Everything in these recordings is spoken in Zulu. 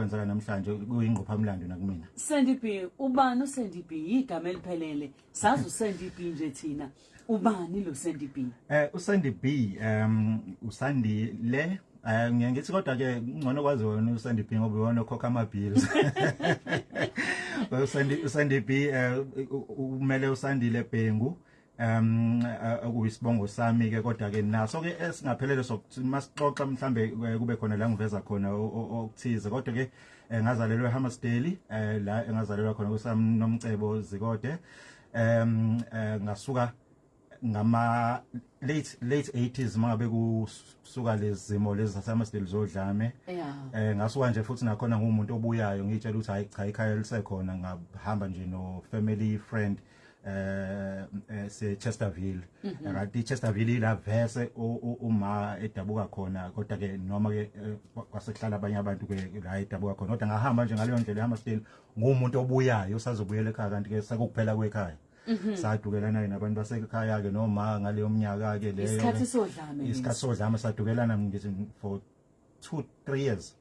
okwenzeka namhlanje kuyingqophamlando nakumina. Sandy B, ubani uSandy B? Igama eliphelele. Sazi uSandy B nje thina. Ubani lo Sandy B? USandy B, uSandile, ngiye ngithi kodwa ke ngcono kwazi wena uSandy B ngoba uyona okhokha ama bills. uSandy B umele uSandile Bhengu, okuyisibongo sami ke, kodwa ke naso ke esingaphelele sokuthi masixoxa mhlambe kube khona la ngiveza khona okuthize. Kodwa ke ngazalelwa eHammarsdale, la engazalelwa khona kuSamnomcebo Zikode. Ngasuka ngama late 80s mangabe kusuka lezi zimo lezi zaseHammarsdale zodlame. Ngasuka nje futhi nakhona ngumuntu obuyayo, ngitshela ukuthi hayi cha, ikhaya lisekhona. Ngahamba nje no family friend se Chesterville, kanti Chesterville ila vese uma edabuka khona, kodwa ke noma ke kwasekuhlala abanye abantu ke la edabuka khona, kodwa ngahamba nje ngaleyo ndlela eHammarsdale ngumuntu obuyayo usazobuyela ekhaya, kanti ke sekukuphela kwekhaya. Sadukelana ke nabantu basekhaya ke noma ngaleyo minyaka ke leyo. Isikhathi sodlame lesi. Isikhathi sodlame, sadukelana ngithi for 2 3 years.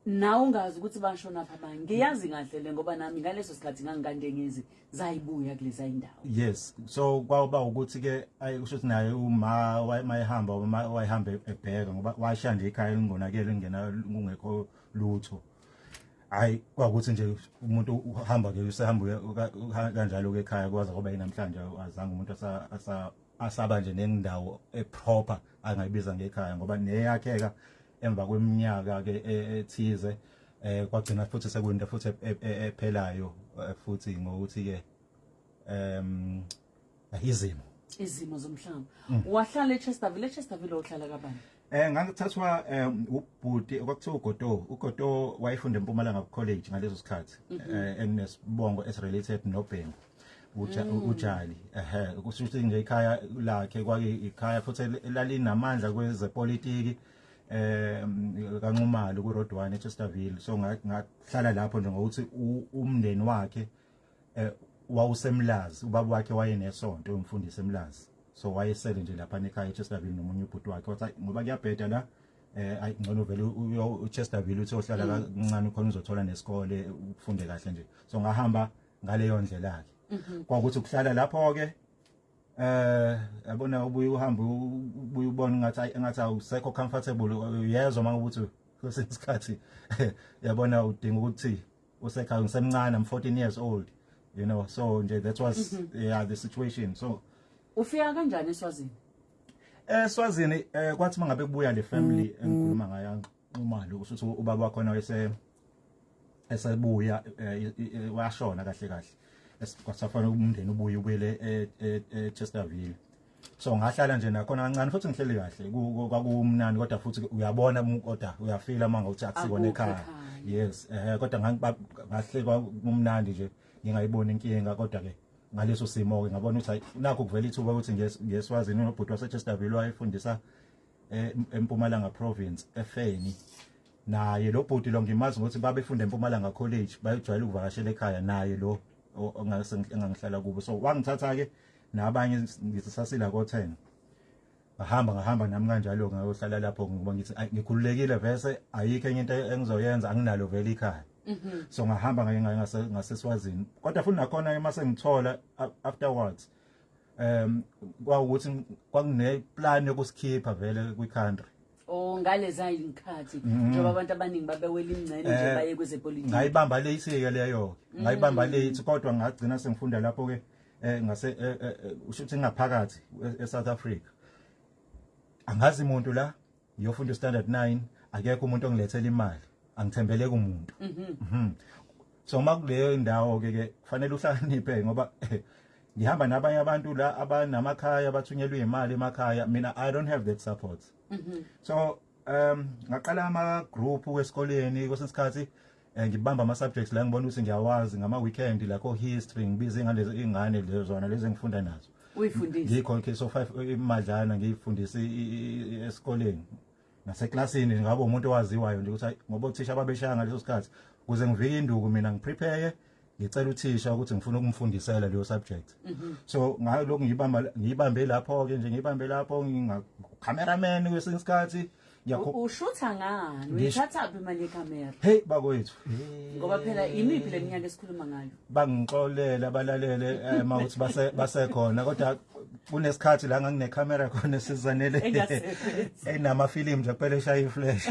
Nawe ungazi ukuthi bashona pha abanye. Ngiyazi kahle le ngoba nami ngaleso sikhathi ngangikandengezi zayibuya kuleza indawo. Yes, so kwaba ukuthi ke ayi kusho ukuthi naye uma mayehamba wayehamba ebheka ngoba washiya nje ikhaya elingonakele, lingena kungekho lutho. Hayi, kwakuthi nje umuntu uhamba ke usehamba kanjalo ke ekhaya kwaze kwaba yinamhlanje, azange umuntu asaba nje nendawo eproper angayibiza ngekhaya, ngoba neyakheka emva kweminyaka ke ethize kwagcina futhi sekuyinto futhi ephelayo futhi ngokuthi ke izimo. Izimo zomhlaba. Wahlala eChesterville, eChesterville uhlala kabani? Ngangithathwa ubhuti okwakuthiwa uGodo. UGodo wayefunda eMpumalanga College ngaleso sikhathi, enesibongo esirelated noBhengu. UJali. Ehhe, kusho ukuthi nje ikhaya lakhe kwake ikhaya futhi elalinamandla kwezepolitiki kaNxumalo ku Road 1 eChesterville. So ngahlala lapho nje ngokuthi umndeni wakhe wawusemlazi, ubaba wakhe wayenesonto, umfundisi eMlazi. So wayesele nje lapha ekhaya eChesterville nomunye ubhuti wakhe, wathi, "Ayi, ngoba kuyabheda la, ayi ngcono vele uChesterville uthi ohlala kancane khona uzothola nesikole ufunde kahle nje." So ngahamba ngaleyo ndlela ke, kwakuthi ukuhlala lapho ke yabona ubuye uhambe ubuye ubone ngathi ayi, engathi awusekho comfortable, uyezwa mangabe ukuthi kwesinye isikhathi yabona udinga ukuthi usekhaya. Ngisemncane, I'm 14 years old, so nje that was, yeah, the situation, so. Ufika kanjani eSwazini? ESwazini kwathi mangabe kubuya le family engikhuluma ngayo Nxumalo, kusho ukuthi ubaba wakhona wayese esebuya washona kahle kahle, kwasafanele umndeni ubuye ubuyele eChesterville. So ngahlala nje nakhona kancane futhi ngihleli kahle, kwakumnandi, kodwa futhi uyabona kodwa uyafila manga ukuthi akusikona Akukho ekhaya. Ekhaya. Yes, kodwa ngahleli kwakumnandi nje, ngingayiboni inkinga, kodwa ke ngaleso simo ke ngabona ukuthi hayi, nakho kuvela ithuba ukuthi ngeSwazini unobhuti waseChesterville wayefundisa eMpumalanga Province eFeni. Naye lo bhuti lo ngimazi ngokuthi babefunda eMpumalanga College, bayojwayela ukuvakashela ekhaya, naye lo ongase engangihlala kubo. So wangithatha ke nabanye, ngithi sasila ko 10, ngahamba ngahamba nami kanjalo ngayohlala lapho ngoba ngithi ayi, ngikhululekile vese, ayikho enye into engizoyenza, anginalo vele ikhaya. So ngahamba ngaye ngaseSwazini, kodwa futhi nakhona uma sengithola afterwards kwawukuthi kwakune plan yokusikhipha vele kwi-country. Oh, ngaleza inkhathi njengoba abantu abaningi babewela imingcele nje baye kwezepolitiki. Ngayibamba late ke leyo, ngayibamba late, kodwa ngagcina sengifunda lapho ke ngase usho ukuthi ngaphakathi eSouth Africa angazi umuntu la ngiyofunda standard 9, akekho umuntu ongilethela imali, angithembele kumuntu. So uma kuleyo indawo ke kufanele uhlakaniphe ngoba ngihamba nabanye abantu la abanamakhaya bathunyelwe imali emakhaya, mina I don't have that support. So ngaqala ama group esikoleni, kwesinye isikhathi ngibamba ama subjects la ngibona ukuthi ngiyawazi ngama weekend, la ko history, ngibiza ingane lezi, ingane lezona lezi engifunda nazo. Uyifundise. Ngikho so 5 imadlana ngiyifundise esikoleni naseklasini, ngabe umuntu owaziwayo nje ukuthi hayi, ngoba othisha babeshaya ngaleso sikhathi. Ukuze ngivike induku mina ngiprepare, ngicela uthisha ukuthi ngifuna ukumfundisela leyo subject. So ngalokhu ngiyibamba ngiyibambe lapho ke nje, ngiyibambe lapho nginga cameraman kwesinye isikhathi. Ushutha ngani? Uyithatha phi imali yekhamera? Hey bakwethu. Ngoba phela imiphi leminyaka esikhuluma ngayo? Bangixolele abalalele mawuthi basekhona kodwa kunesikhathi la nganginekhamera khona esizanele enamafilimu nje kuphela eshaya iflash.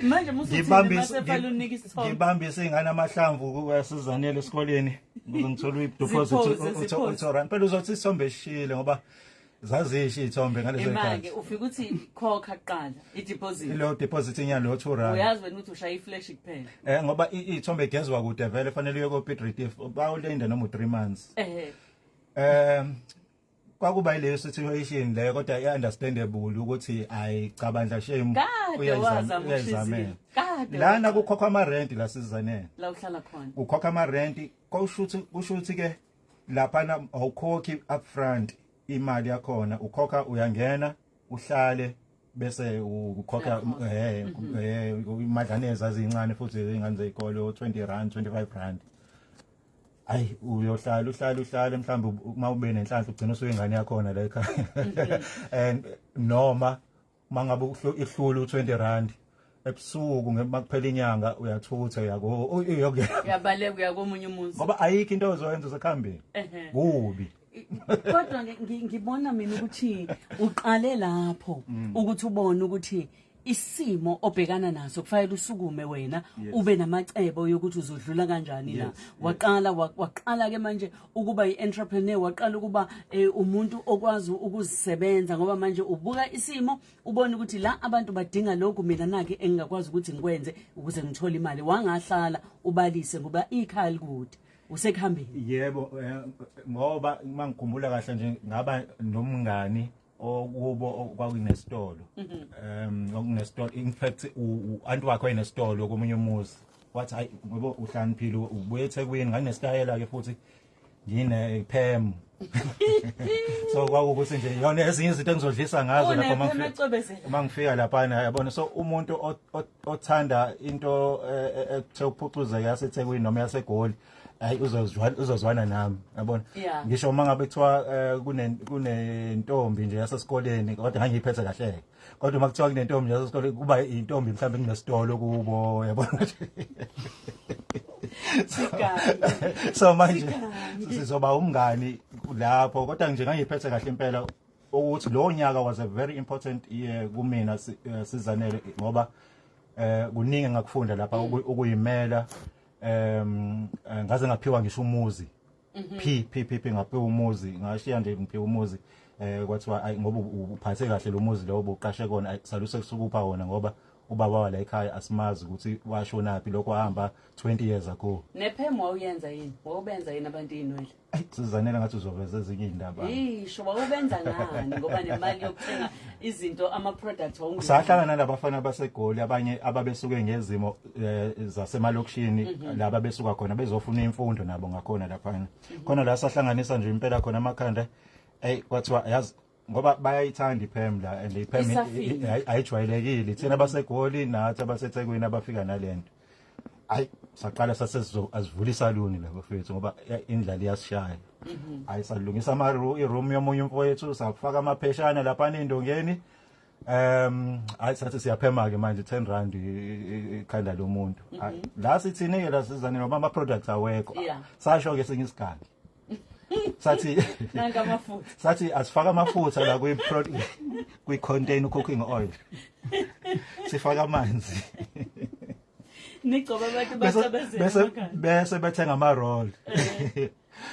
Manje musuthi isithombe. Ngibambise ingane amahlamvu kuyasizanele esikoleni ukuze ngithole i-deposit u-2 rand. Phela uzothi isithombe esishile ngoba zazisho iy'thombe ngalezo zikhathi. Imake ufika ukuthi khokha kuqala i-deposit. Ilo deposit inyalo 2 rand. Uyazi wena ukuthi ushaya iflash kuphela. Ngoba iy'thombe igezwa kude vele fanele uye ko-Piet Retief bawulinda noma u3 months. Kwakuba yileyo situation leyo kodwa i-understandable ukuthi ayicabandla shame uyayizamela. Lana kukhokha ama rent la sizanele. La uhlala khona. Kukhokha ama rent kusho ukuthi ke lapha awukhokhi upfront imali yakhona, ukhokha uyangena uhlale bese ukhokha imadlana ezazincane futhi izingane zezikole 20 rand 25 rand. Ayi uyohlala uhlala uhlale mhlawumbe uma ube nenhlanhla ugcina usuyingane yakhona la ekhaya. And noma mangabe ihlula u20 rand ebusuku ngemakuphela inyanga uyathutha uyako uyabaleka uya komunye umuzi ngoba ayikho into ozoyenza usekhambeni. Kubi. Kodwa ngibona mina ukuthi uqale lapho ukuthi ubone ukuthi isimo obhekana naso kufanele usukume wena ube namacebo yokuthi uzodlula kanjani la. Waqala ke manje ukuba i-entrepreneur, waqala ukuba umuntu okwazi ukuzisebenza ngoba manje ubuka isimo ubone ukuthi la abantu badinga lokhu, mina nake engingakwazi ukuthi ngikwenze ukuze ngithole imali. Wangahlala ubalise ngoba ikhaya likude usekuhambeni. Yebo, ngoba mangikhumbula kahle nje ngaba nomngani okubo kwakunesitolo okunesitolo, in fact u-anti wakhe wayenesitolo komunye umuzi. Wathi hayi ngoba uhlaniphile ubuye eThekwini, nganginesitayela ke futhi ngine perm so kwakukuthi nje yona ezinye izinto engizodlisa ngazo lapha mangifika lapha yabona. So umuntu othanda into ethe ukuphucuzeka yaseThekwini noma yaseGoli hayi uzozwana nami yabona. Ngisho uma ngabe kuthiwa kunentombi nje yasesikoleni kodwa ngangiyiphethe kahle, kodwa uma kuthiwa kunentombi yasesikoleni kuba intombi mhlawumbe kunesitolo kubo yabona. So manje sizoba umngani lapho kodwa nje ngangiyiphethe kahle impela ukuthi lo nyaka was a very important year kumina sizanele ngoba kuningi engakufunda lapha ukuyimela. Ngaze ngaphiwa ngisho umuzi p p p ngaphiwa umuzi, ngashiya nje ngiphiwa umuzi kwathiwa ayi ngoba uphathe kahle lo muzi lo obuqashe kona saluse kusukupha wona ngoba ubaba wala ekhaya asimazi ukuthi washonaphi lokho wahamba 20 years ago. Nephemu wawuyenza yini? Wawubenza yini abantu inwele? Ayi sizanela ngathi uzoveza ezinye izindaba. Isho wawubenza ngani ngoba nemali yokuthenga izinto ama products wawungu. Sahlala nalabafana baseGoli abanye ababesuke ngezimo zasemalokishini laba besuka khona bezofuna imfundo nabo ngakhona lapha. Khona la sahlanganisa nje impela khona amakhanda. Ey kwathiwa yazi ngoba bayayithanda iPEM la and iPEM ayijwayelekile thina baseGoli nathi abaseThekwini abafika nalento. Ayi saqala sasesizo asivula isaluni la bafethu ngoba indlala iyasishaya. Ayi salungisa ama room yomunye umfowethu safaka amapheshana lapha endongeni. Ayi sathi siyaphema ke manje 10 rand ikhanda lomuntu. La sithini ke la sizane noma ama products awekho. Sasho ke sinye isigaba. Sathi nanka amafutha. Sathi asifaka amafutha la kwi container cooking oil. Sifaka amanzi. Nigcoba abantu bacabezela bese bethenga ama roll.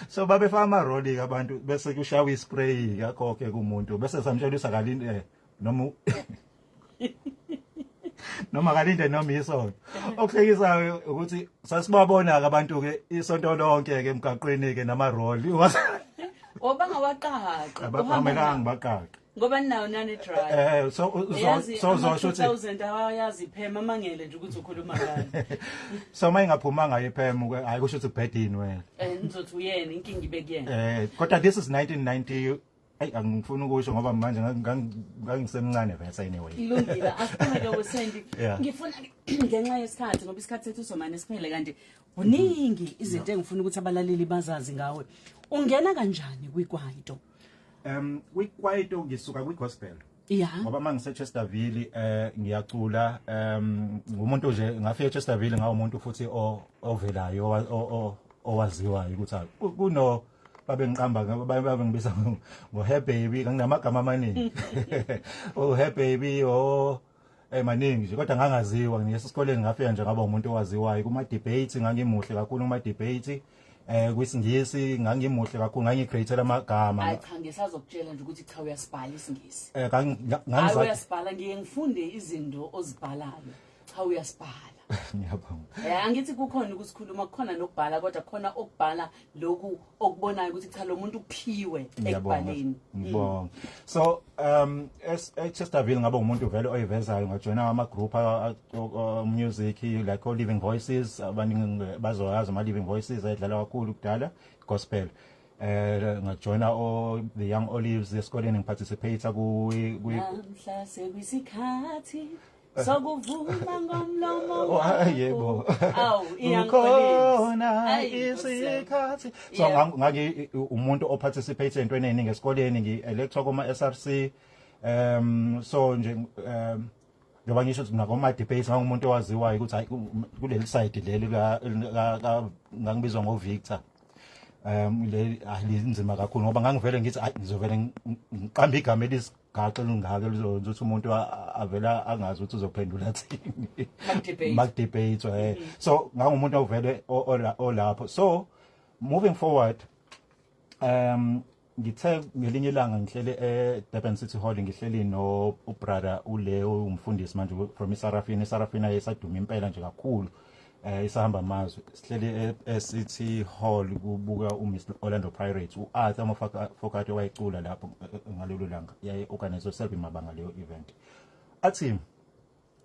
So babefaka ama roll ke abantu bese kushawa ispray kakhokhe kumuntu bese samtshela usakalinde noma noma kalinde noma isonto. Okuhlekisayo ukuthi sasibabona ke abantu ke isonto lonke ke emgaqweni ke nama roll. Obangawaqaqi. Abamelanga baqaqi. Ngoba ninayo nani dry. So uzosho ukuthi 2000 awayazi iPEM amangele nje ukuthi ukhuluma ngani. So mayingaphumanga iPEM hayi kusho ukuthi ubhedini wena. Nizothi uyena inkinga ibe kuyena. Kodwa this is 1990. Ayi angifuni ukusho ngoba manje ngangisemncane vese anyway. Ilungile asiphume ke wesendi. Ngifuna ngenxa yesikhathi ngoba isikhathi sethu somane siphele kanti kuningi izinto engifuna ukuthi abalaleli bazazi ngawe. Ungena kanjani kwikwaito? Kwikwaito ngisuka kwi-gospel. Yeah. Ngoba mangise Chesterville ngiyacula, ngumuntu nje ngafika eChesterville ngawo umuntu futhi ovelayo, owaziwayo ukuthi kuno babengiqamba, babengibiza ngo Hair Baby, nginamagama amaningi, oh Hair Baby, oh maningi nje, kodwa ngangaziwa. Ngiyesikoleni ngafika nje ngaba umuntu owaziwayo kuma debate, ngangimuhle kakhulu kuma debate, kwisingisi ngangimuhle kakhulu, ngangicreate amagama. Hayi cha, ngisazokutshela nje ukuthi cha, uyasibhala isingisi. Hayi, Hayi, uyasibhala. Ngiye ngifunde izinto ozibhalayo. Cha, uyasibhala. Ngiyabonga. Angithi kukhona ukusikhuluma, kukhona nokubhala, kodwa khona okubhala lokhu okubonayo ukuthi cha, lo muntu uphiwe Ngiyabonga. ekubhaleni. Ngibonga. So eChesterville ngabe umuntu vele oyivezayo, ngajoina ama group music like o Living Voices. Abaningi bazoyazi ama Living Voices, ayidlala kakhulu kudala gospel. Ngajoina o the Young Olives esikoleni, ngiparticipate ku Namhla sekuyisikhathi sokuvuma ngomlomo Oh, wakho. yebo. Awu, i-Young Olives. Kukhona Ayi, Nkosi yami. isikhathi. So ngaki umuntu oparticipate entweni eningi esikoleni, ngi-electwa kuma SRC. So nje njengoba ngisho ukuthi nakoma debates ngangumuntu owaziwayo ukuthi hayi, kuleli side leli ngangibizwa ngo Victor. Le alinzima kakhulu ngoba ngangivele ngithi hayi, ngizovele ngiqambe igama elisigaxa elingaka elizokwenza ukuthi umuntu avela angazi ukuthi uzophendula thini. Maku-debate. Maku-debate. So ngangumuntu ovele olapho. So moving forward, ngithe ngelinye ilanga ngihlele e-Durban City Hall, ngihleli no ubrother uLeo, umfundisi manje from iSarafina. iSarafina yesaduma impela nje kakhulu, isahamba amazwe. Sihleli e-City Hall kubuka uMiss Orlando Pirates, uArthur Mofokate wayecula lapho ngalelo langa, yaye organize Selby Mabanga leyo event. Athi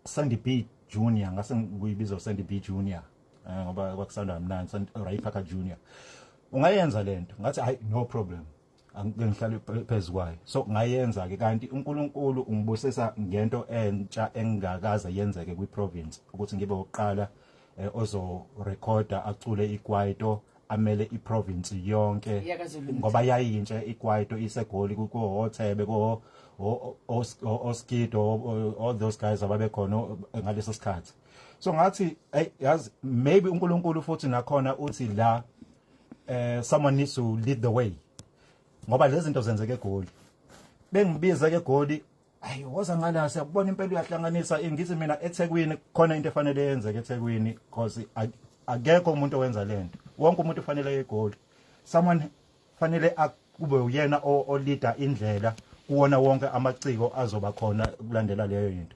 Sandy B Junior, ngase kuyibiza uSandy B Junior ngoba kwakusanda kamnandi, Ray Parker Junior, ungayenza lento? Ngathi hayi, no problem, angike ngihlale phezu kwayo. So ngayenza ke, kanti uNkulunkulu ungibusisa ngento entsha engakaze yenzeke kwiprovince, ukuthi ngibe oqala ozo recorda, acule ikwaito, amele iprovince yonke. YaKwaZulu. Ngoba yayintsha ikwaito isegoli, ko Thebe, ko Oskido, all those guys ababekhona ngaleso sikhathi. So ngathi hey, yazi, maybe uNkulunkulu futhi nakhona uthi la someone needs to lead the way, ngoba lezi zinto zenzeke eGoli. Bengibiza ke eGoli, ayi, woza ngala, siyakubona impela uyahlanganisa. Ngithi mina eThekwini khona into efanele yenzeke eThekwini, because akekho umuntu owenza lento, wonke umuntu ufanele eGoli. Someone fanele kube uyena oleader indlela kuwona wonke amaciko azoba khona kulandela leyo into.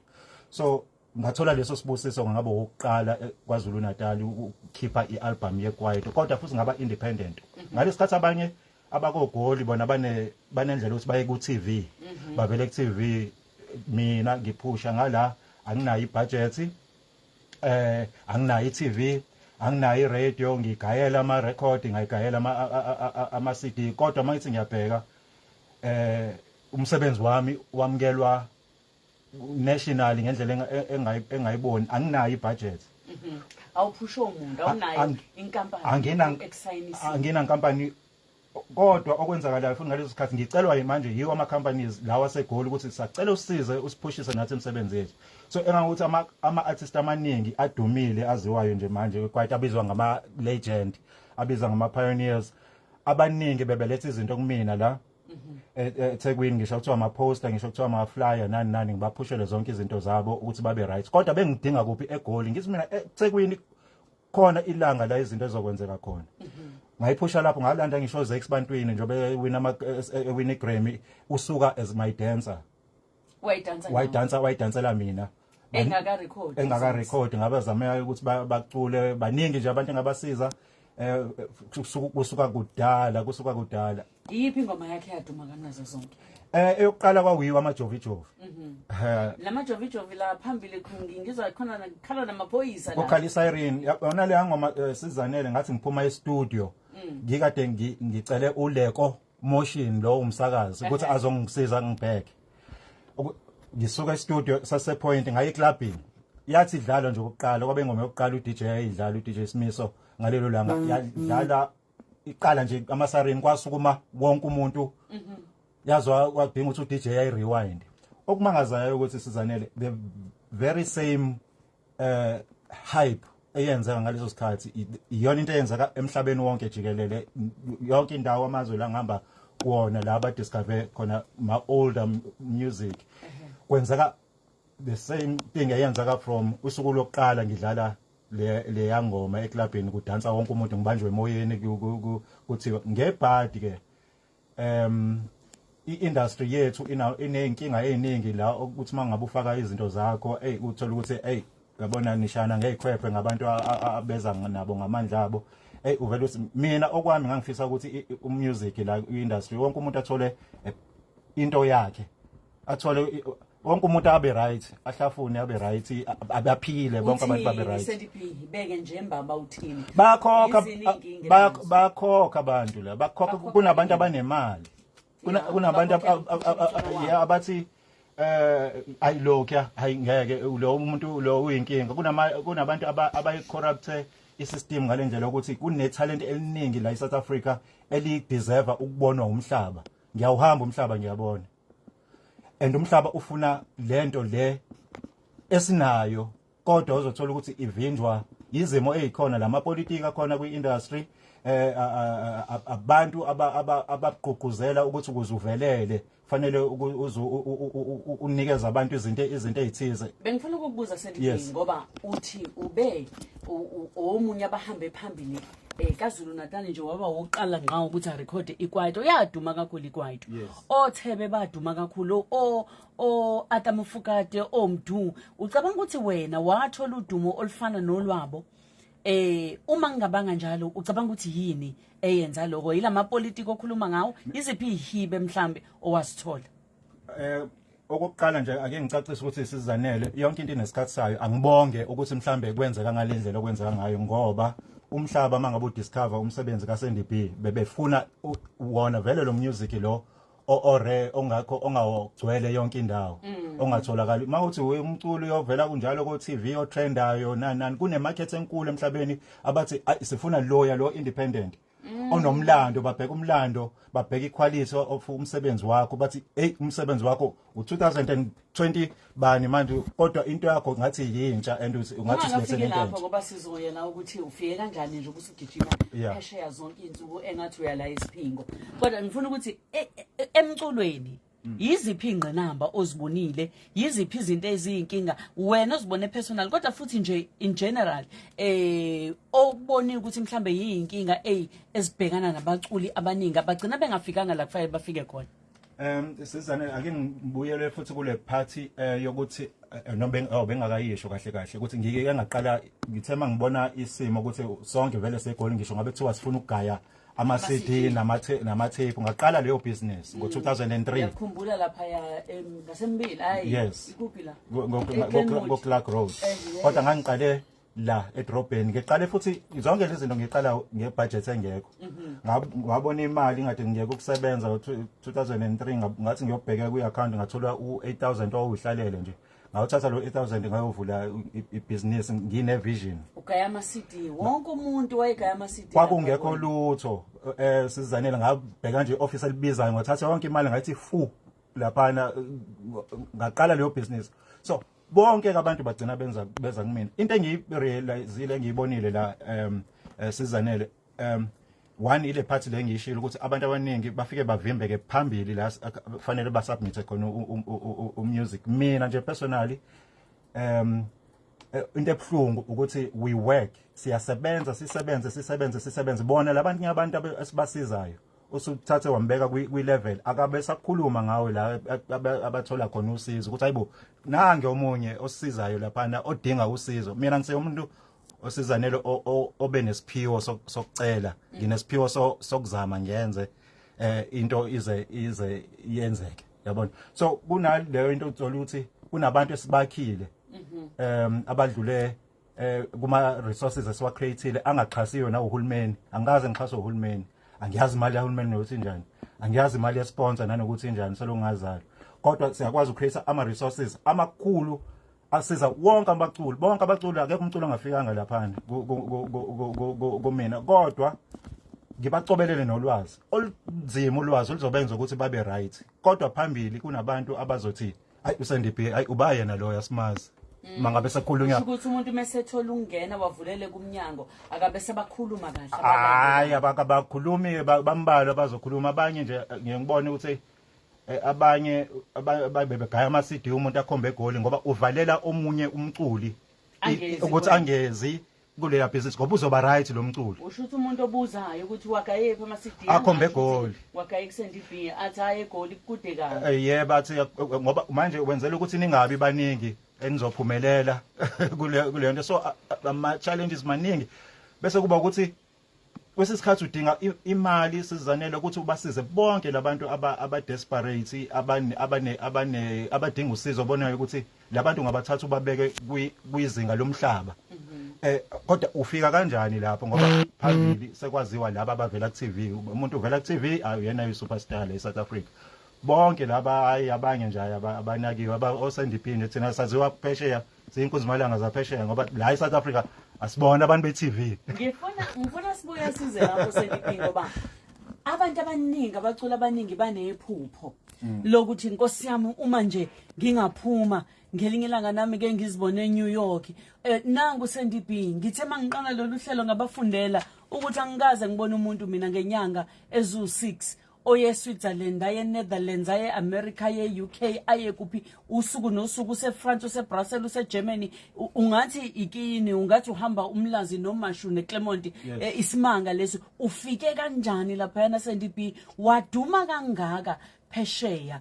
So ngathola leso sibusiso, ngabe owokuqala KwaZulu Natal ukukhipha ialbum yekwaito, kodwa futhi ngaba independent ngalesikhathi. Abanye abakogoli bona banendlela ukuthi baye ku TV, bavele ku TV. Mina ngiphusha ngala, anginayo ibudget, anginayo i-TV, anginayo i-radio, ngigayela ama record, ngayigayela ama CD. Kodwa mangithi ngiyabheka, umsebenzi wami wamukelwa nationally ngendlela engayiboni, anginayo ibudget. Awuphusho umuntu, awunayo inkampani ekusayinisa? Angina nkampani, kodwa okwenzakalayo futhi ngaleso sikhathi ngicelwa manje yiwo ama companies lawa asegoli ukuthi sacela usize usiphushise nathi imisebenzi yethu. So engangokuthi ama artist amaningi adumile aziwayo nje manje quite abizwa ngama legend, abizwa ngama pioneers, abaningi bebeletha izinto kumina la eThekwini, ngisho kuthiwa ama poster, ngisho kuthiwa ama flyer, nani nani, ngibaphushele zonke izinto zabo ukuthi babe right. Kodwa bengidinga kuphi? eGoli. Ngithi mina eThekwini khona ilanga la izinto ezokwenzeka khona. Ngayiphusha lapho, ngalanda ngisho Zex Bantwini njengoba ewina ama ewina iGrammy, usuka as my dancer. Wayidansa nawe? Wayidansa, wayidansela mina. Engaka record? Engaka record. Ngabazameka ukuthi bacule. Baningi nje abantu engabasiza kusuka kudala, kusuka kudala. Iyiphi ingoma yakhe yaduma kanazo zonke? Eyokuqala kwakuyiwa amajovijovi. Lamajovijovi la phambili ngizwa khona khala namaphoyisa la. Kokhala isiren yona le ngoma. Sizanele, ngathi ngiphuma e-studio, ngikade ngicele uLeko Motion lo umsakazi ukuthi azongisiza ngibheke. Ngisuka e-studio sase Point ngaye eclubini, yathi idlala nje okokuqala, kwabe ingoma yokuqala uDJ ayidlala, uDJ Simiso ngalelo langa, yadlala iqala nje amasarini, kwasukuma wonke umuntu. Yazwa kwadinga ukuthi uDJ ayi rewind. Okumangazayo ukuthi, Sizanele, the very same hype eyenzeka ngaleso sikhathi iyona into eyenzeka emhlabeni wonke jikelele, yonke indawo, amazwe la ngihamba kuwona la ba-discover khona ma older music, kwenzeka the same thing eyenzeka from usuku lokuqala ngidlala le yangoma eklabhini, kudansa wonke umuntu, ngibanjwe emoyeni, kuthiwa ngebhadi ke. I-industry yethu ineyinkinga eziningi la, ukuthi mangabe ufaka izinto zakho, hey, uthola ukuthi, hey, yabona, nishana ngezikhwephe ngabantu abeza nabo ngamandla abo. Hey, uvela uthi mina okwami ngangifisa ukuthi umusic la i-industry, wonke umuntu athole into yakhe, athole wonke umuntu abe right, ahlafune, abe right, abaphile bonke abantu, babe right. Sandy B, beke nje mbaba, uthini? Bakhokha. Yizini iy'nkinga enazo? Bakhokha abantu la, bakhokha. Bakhokha. Kunabantu abanemali. Kunabantu Bakhokhela yeah, abathi ayi lokho, hayi ngeke, lo umuntu lo uyinkinga. Kunabantu abayi-corrupt i-system ngalendlela ukuthi kune talent eliningi la eSouth Africa eli-deserve ukubonwa umhlaba. Ngiyawuhamba umhlaba, ngiyabona, and umhlaba ufuna lento le esinayo, kodwa uzothola ukuthi ivinjwa izimo ezikhona, lamapolitiki akhona kwi-industry, abantu abagqugquzela ukuthi ukuze uvelele fanele unikeze abantu izinto ezithize. Bengifuna ukukubuza, Sandy B, ngoba uthi ube omunye abahambe phambili KwaZulu Natal nje, waba wokuqala ngqa ukuthi arekhode ikwaito, yaduma kakhulu ikwaito. Othebe baduma kakhulu, o Arthur Mafokate, oMdu. Ucabanga ukuthi wena wathola udumo olufana nolwabo? Uma ngingabanga njalo, ucabanga ukuthi yini eyenza lokho? Yilamapolitiki okhuluma ngawo? Iziphi ihibe mhlambe owasithola? Okokuqala nje, ake ngicacise ukuthi, Sizanele, yonke into inesikhathi sayo. Angibonge ukuthi mhlambe kwenzeka ngalendlela okwenzeka ngayo, ngoba umhlaba mangabe udiscover umsebenzi kaSandy B, bebefuna wona vele lo music lo ore ongakho, ongawugcwele yonke indawo, ongatholakali mawuthi umculo uyovela kunjalo ko TV otrendayo nani nani. Kune market enkulu emhlabeni abathi, "Ayi, sifuna loya lo independent onomlando." Babheka umlando, babheka iquality of umsebenzi wakho, bathi, "Hey, umsebenzi wakho u2020 bani manje, kodwa into yakho ngathi yintsha and ungathi Ungakafiki silethele into lapho, entsha." ngoba sizoyena ukuthi ufike kanjani nje ukuthi ugijima phesheya zonke iy'nsuku engathi uyala isiphingo, kodwa ngifuna ukuthi emculweni yiziphi ingqinamba ozibonile, yiziphi izinto eziyinkinga wena ozibone personal, kodwa futhi nje in general okubonile ukuthi mhlambe yiyinkinga ezibhekana nabaculi abaningi abagcina bengafikanga la kufanele bafike khona? Sizane, ake ngibuyele futhi kule party yokuthi noma bengakayisho kahle kahle ukuthi ngike ngaqala, ngithe mangibona isimo ukuthi sonke vele seGoli, ngisho ngabe kuthiwa sifuna ukugaya ama CD nama tape, ngaqala leyo business ngo2003. Uyakhumbula laphaya ngasembili, hayi? Yes. Ikuphi la? Ngo eGlenwood. Clark Road. Kodwa ngangiqale la edrobheni, ngiqale futhi zonke lezi zinto ngiqala ngebudget engekho. Ngabona imali ngathi ngiyeke ukusebenza ngo2003, ngathi ngiyobheka kwi-account, ngathola u8000 owuhlalele nje. Ngawuthatha lo 8000, ngayovula ibhizinisi ngine vision. Ugaya ama-CD, wonke umuntu wayegaya ama-CD. Kwakungekho lapha. lutho, Sizanele. Ngabheka nje office elibizayo, ngathatha yonke imali, ngathi fu laphana, ngaqala leyo business. So bonke ke abantu bagcina benza beza kumina. Into engiyirealizile, engiyibonile la, Sizanele, one, ile part le ngiyishilo ukuthi abantu abaningi bafike bavimbeke phambili la fanele basubmit khona umusic. Mina nje personally, into ebhlungu ukuthi we work, siyasebenza, sisebenze, sisebenze, sisebenze, bona labantu ngabantu esibasizayo, usuthathe wambeka kwi level, akabe sakhuluma ngawe la abathola khona usizo, ukuthi hayibo, nange omunye osisizayo laphana odinga usizo. Mina ngise umuntu osizanele obe nesiphiwo sokucela, nginesiphiwo sokuzama ngenze into ize yenzeke, yabona. So kunaleyo into, uthola ukuthi kunabantu esibakhile abadlule kuma resources esiwa createile angaxhasiwe na uhulumeni. Angikaze ngixhaswe uhulumeni, angiyazi imali yahulumeni nokuthi injani, angiyazi imali yesponsor nanokuthi injani, selongazalo, kodwa siyakwazi ucreate ama resources amakhulu asiza wonke abaculi, bonke abaculi. Akekho umculo ongafikanga laphana kumina, kodwa Ngibacobelele nolwazi olunzima, ulwazi oluzobenza ukuthi babe right, kodwa phambili kunabantu abazothi, "Hayi, uSandy B, hayi, uba yena lo, yasimazi," mangabe sekukhulunywa. Kusho ukuthi umuntu mesethola ukungena, wavulele kumnyango, akabe sebakhuluma kahle. Hayi, abakhulumi, bambalwa bazokhuluma. Abanye nje ngiye ngibone ukuthi abanye bebegaya ama CD, umuntu akhombe egoli ngoba uvalela omunye umculi Angezi ukuthi kuwena. Angezi kuleya business ngoba uzoba right lo mculi. Usho ukuthi umuntu obuzayo ukuthi wagayephi ama-CD, Akhombe angasho ukuthi eGoli. wagaye kuSandy B, athi hayi, eGoli kude kabi. Yebo, athi ngoba manje wenzela ukuthi ningabi baningi enizophumelela kule nto. So ama challenges maningi, bese kuba ukuthi kwesikhathi udinga imali sizanele ukuthi ubasize bonke labantu aba desperate, abane abane abane abadinga usizo, bonayo ukuthi labantu ngabathatha ubabeke kwizinga lomhlaba. Kodwa ufika kanjani lapho? Ngoba phambili sekwaziwa laba abavela ku TV. Umuntu uvela ku TV, ayena uyi superstar la eSouth Africa. Bonke laba, hayi, abanye nje abanakiwe, aba oSandy B nje. Thina saziwa phesheya, siyinkunzimalanga zaphesheya, ngoba la eSouth Africa asibona abantu be-TV. Ngifuna sibuye size lapho, Sandy B, ngoba abantu abaningi, abaculi abaningi banephupho lokuthi, "Nkosi yami, uma nje ngingaphuma ngelinye ilanga nami ke ngizibone eNew York." Nangu Sandy B, ngithe mangiqala lolu hlelo ngabafundela ukuthi angikaze ngibone umuntu mina ngenyanga ezu6 oye Switzerland, aye Netherlands, aye America, aye UK, aye kuphi, usuku nosuku useFrance, useBrussels, useGermany. Ungathi ikini, ungathi uhamba uMlazi noMashu neClermont. Isimanga leso. Ufike kanjani lapha Sandy B, waduma kangaka phesheya?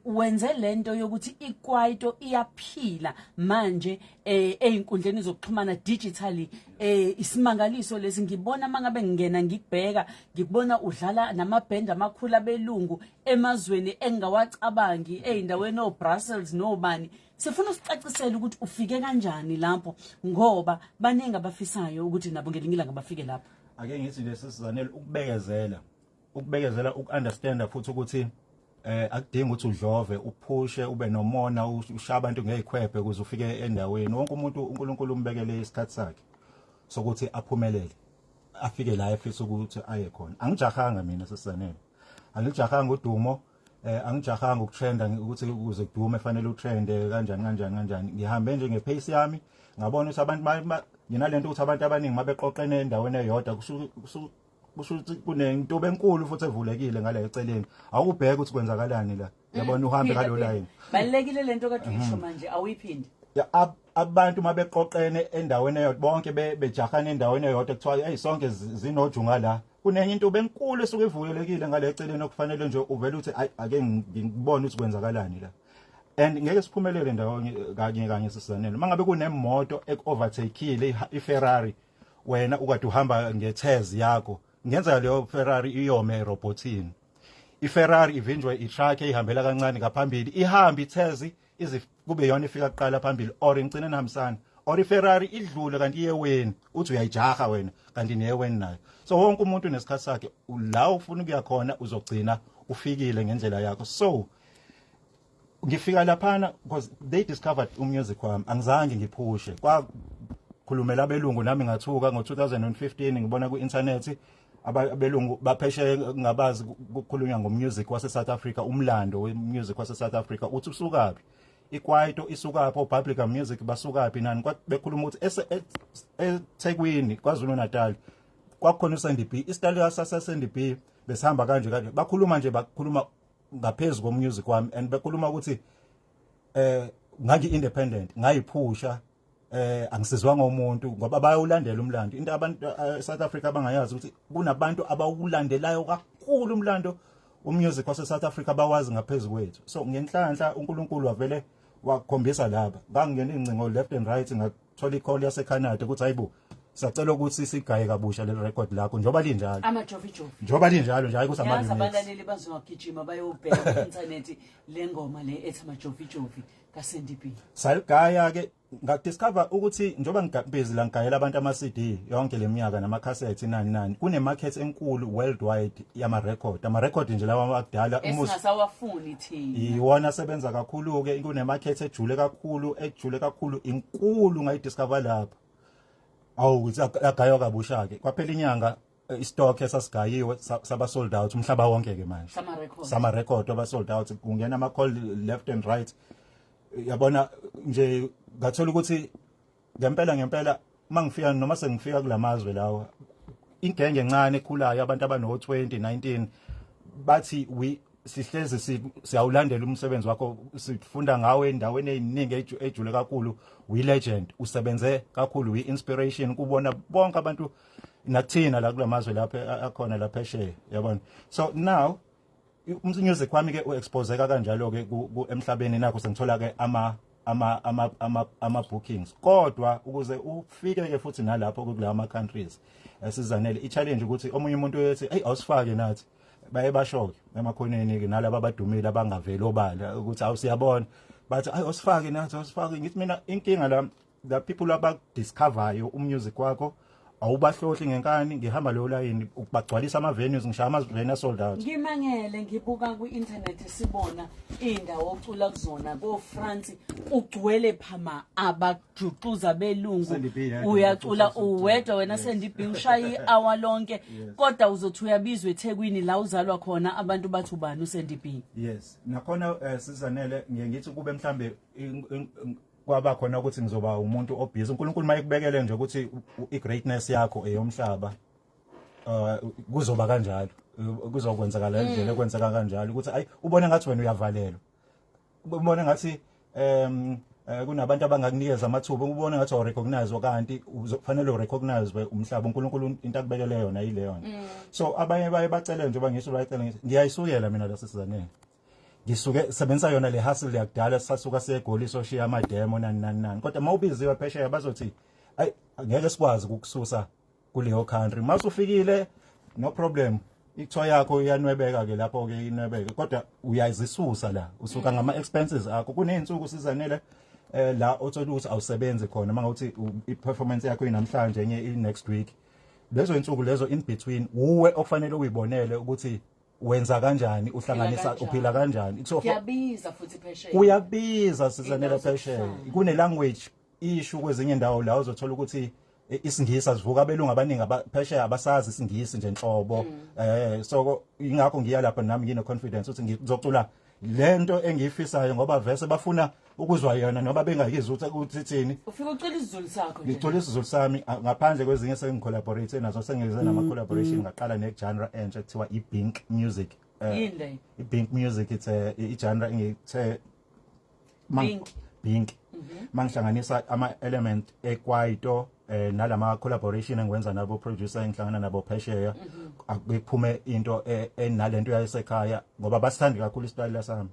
Wenze lento yokuthi ikwaito iyaphila manje einkundleni zokuxhumana digitally. Isimangaliso lesi. Ngibona mangabe ngingena ngikubheka, ngikubona udlala namaband amakhulu abelungu emazweni engingawacabangi, eindaweni oBrussels nobani. Sifuna usicacisele ukuthi ufike kanjani lapho, ngoba baningi abafisayo ukuthi nabo ngelinye ilanga bafike lapho. Ake ngithi nje, sisizanele, ukubekezela, ukubekezela, ukunderstanda futhi ukuthi akudingi ukuthi udlove, uphushe, ube nomona, ushaya abantu ngezikhwephe ukuze ufike endaweni. Wonke umuntu uNkulunkulu umbekele isikhathi sakhe sokuthi aphumelele, afike la efisa ukuthi aye khona. Angijahanga mina, sisizanele, angijahanga udumo, angijahanga ukutrenda, ukuthi ukuze kudume fanele utrende kanjani kanjani kanjani. Ngihambe nje ngepace yami, ngabona ukuthi abantu nginalento ukuthi abantu abaningi mabeqoqene endaweni eyodwa, kusho ukuthi kunento enkulu futhi evulekile ngale eceleni, awubheke ukuthi kwenzakalani la, yabona, uhambe Phinda, ngalo phinda. line. Balekile lento kade uyisho manje, awuyiphindi. Ya, abantu mabeqoqene endaweni eyodwa, bonke bejahana endaweni eyodwa, kuthiwa hey, sonke zinoju ngala, kunenye into benkulu esuke ivulelekile ngale eceleni okufanele nje uvele uthi, "Ayi, ake ngibone ukuthi kwenzakalani la." And ngeke siphumelele ndawonye kanye kanye, sisizanele. Mangabe kunemoto eku-overtakeile, iFerrari, wena ukade uhamba ngeTazz yakho, ngenzeka leyo Ferrari iyome erobotini, iFerrari ivinjwe itruck ehambela kancane ngaphambili, ihambe iTazz ize kube yona ifika kuqala phambili, or ingcine nihambisana, or iFerrari idlule kanti iyeweni, uthi uyayijaha wena kanti niyeweni nayo. So wonke umuntu nesikhathi sakhe la ufuna ukuya khona, uzogcina ufikile ngendlela yakho. So ngifika laphana because they discovered umusic wami, angizange ngiphushe, kwakhulumela abelungu. Nami ngathuka ngo-2015 ngibona ku-internet abelungu baphesheya ngabazi kukhulunywa ngomusic wase South Africa, umlando wemusic wase South Africa, uthi usukaphi ikwaito, isukaphi obubblegum music, basukaphi nani. Bekhuluma ukuthi eThekwini, KwaZulu Natal, kwakukhona uSandy B, isitayela sase Sandy B besihamba kanje kanje. Bakhuluma nje, bakhuluma ngaphezulu komusic wami, and bekhuluma ukuthi ngangi independent, ngayiphusha, angisizwanga umuntu, ngoba bayawulandela umlando. Into abantu South Africa abangayazi ukuthi kunabantu abawulandelayo kakhulu umlando umusic wase South Africa, bawazi ngaphezulu kwethu. So ngenhlanhla uNkulunkulu wavele wakhombisa laba, ngangena ingcingo left and right, ngathola icall yase Canada ukuthi, "Hayibo, sacela ukuthi sigaye kabusha le record lakho njoba linjalo." Amajovijovi. Njoba linjalo nje, hayi ukuthi ama Yazi, remix. Abalaleli bazogijima bayobheka ku-inthanethi le ngoma le ethi Amajovijovi kaSandy B. Saligaya ke, ngadiscover ukuthi njoba ngibhizi la ngigayela abantu ama CD yonke leminyaka namakhasethi nani nani, kune market enkulu worldwide yama record, ama record nje lawa akudala. Esingasawafuni thina. Iwona asebenza kakhulu ke. Kune market ejule kakhulu, ejule kakhulu, inkulu. Ngayidiscover lapha, awu, ukuthi agaywa kabusha ke. Kwaphela inyanga. I-stock esasigayiwe saba sold out umhlaba wonke ke manje. Sama record. Sama record aba sold out, kungena ama call left and right. Yabona nje, ngathola ukuthi ngempela ngempela mangifika noma sengifika kulamazwe lawa, ingenge encane ekhulayo, abantu abano 20 19, bathi we sihlezi siyawulandela umsebenzi wakho, sifunda ngawe endaweni eziningi ejule kakhulu, we legend, usebenze kakhulu, we inspiration kubona bonke abantu nakuthina la kulamazwe lapha akhona la phesheya, yabona. So now music wami ke uexposeka kanjalo ke emhlabeni, nakho sengithola ke ama bookings. Kodwa ukuze ufike ke futhi nalapho kulawa ama countries, esizanele i-challenge ukuthi omunye umuntu uyethi, "Hey, awusifake nathi." Baye basho ke emakhoneni ke nalabo abadumile abangaveli obala ukuthi awusiyabona, bathi, "Ayi, awusifake nathi, awusifake." Ngithi mina inkinga la, the people abadiscoverayo umusic wakho awubahlohli ngenkani. Ngihamba leyo line ukubagcwalisa ama venues, ngishaya ama venues sold out. Ngimangele ngibuka ku-internet, sibona indawo ocula kuzona ko-France, ugcwele phama abajuxuza belungu. Sandy B yedwa, uyacula futhi uwedwa wena. Sandy B ushaya i-hour lonke, kodwa uzothi uyabizwa eThekwini la uzalwa khona, abantu bathi, "Ubani uSandy B?" Yes, nakhona sizanele, ngiye ngithi kube mhlambe kwaba khona ukuthi ngizoba umuntu obusy. uNkulunkulu mayekubekele nje ukuthi i-greatness yakho eyomhlaba, kuzoba kanjalo, kuzokwenzakala indlela ekwenzeka kanjalo ukuthi ayi, ubone ngathi wena uyavalelwa, ubone ngathi kunabantu abangakunikeza amathuba, ubone ngathi awu-recognize, kanti uzofanele urecognize umhlaba. uNkulunkulu into akubekele yona yileyo nto. So abanye baye bacele nje, ngisho bayacela, ngithi ngiyayisukela mina la sisizanele, ngisuke sebenzisa yona le hustle yakudala, sasuka siye eGoli soshiya ama-demo, nani nani nani. Kodwa mawubiziwe phesheya bazothi, "Ayi, ngeke sikwazi ukukususa kuleyo country." Masufikile, no problem, i-tour yakho iyanwebeka ke lapho ke, inwebeke, kodwa uyazisusa la, usuka ngama expenses akho. Kuneyinsuku sizanele la othola ukuthi awusebenzi khona, mangawuthi i-performance yakho inamhlanje, enye i next week. Lezo insuku lezo in between uwe okufanele uyibonele ukuthi wenza kanjani, uhlanganisa kanjani. Uphila kanjani. So Kuyabiza futhi phesheya. Kuyabiza sizanele Indawo phesheya. zokuhlala. Kune language issue kwezinye indawo la uzothola ukuthi isiNgisi asivuka, abelungu abaningi phesheya abasazi isiNgisi nje nhlobo. So ingakho ngiya lapha nami ngine confidence ukuthi ngizocula lento engiyifisayo, ngoba vese bafuna ukuzwa yona noma bengayizwa ukuthi ithini. Ufika ucula isiZulu sakho nje. Ngicula isiZulu sami, ngaphandle kwezinye sengicollaborate nazo, sengize nama collaboration, ngaqala ne genre entsha ekuthiwa i-Bink music. Yini le? I-Bink music, it's a i-genre engithe Bink. Bink, mangihlanganisa ama element ekwaito nalama collaboration engiwenza nabo producer engihlangana nabo phesheya, akuphume into enalento yasekhaya, ngoba basithandi kakhulu isitayela sami,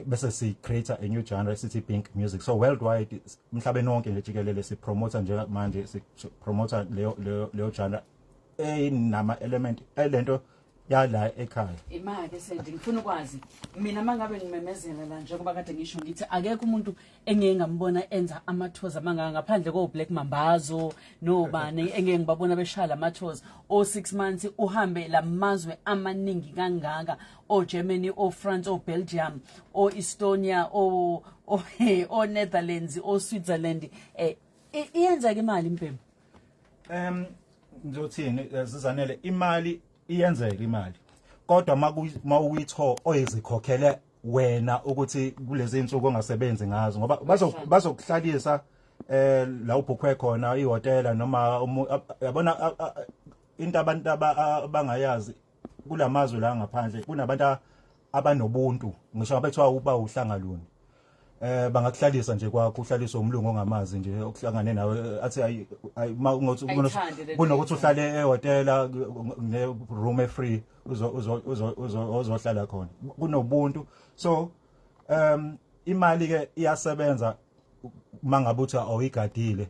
bese si create a new genre sithi Pink music. So worldwide, emhlabeni wonke nje jikelele, si promote nje manje, si promote leyo genre enama element elento yala ekhaya. Imake Sandy, ngifuna ukwazi mina mangabe ngimemezela la, njengoba kade ngisho ngithi akekho umuntu engeke ngambona enza ama-tours amangaka ngaphandle ko Black Mambazo nobani engeke ngibabona beshaya ama-tours o 6 months, uhambe lamazwe amaningi kangaka, o Germany, o France, o Belgium, o Estonia, o Netherlands, o Switzerland. Iyenza ke imali impembe? Ngizothini, sizanele, imali iyenzeka imali, kodwa mawuyitho oyizikhokhele wena ukuthi kulezi insuku ongasebenzi ngazo, ngoba bazokuhlalisa la ubhukhwe khona ihotela noma yabona, into abantu abangayazi kulamazwe la ngaphandle, kunabantu abanobuntu, ngisho abethiwa uba uhlanga luni, bangakuhlalisa nje kwakho, uhlaliswe umlungu ongamazi nje okuhlangane nawe, athi ayi ungothi Ayithandi le nto. Kunokuthi uhlale ehotela ne room e free, uzo uzo uzo uzohlala khona, kunobuntu. So imali ke iyasebenza mangabe uthi awuyigadile,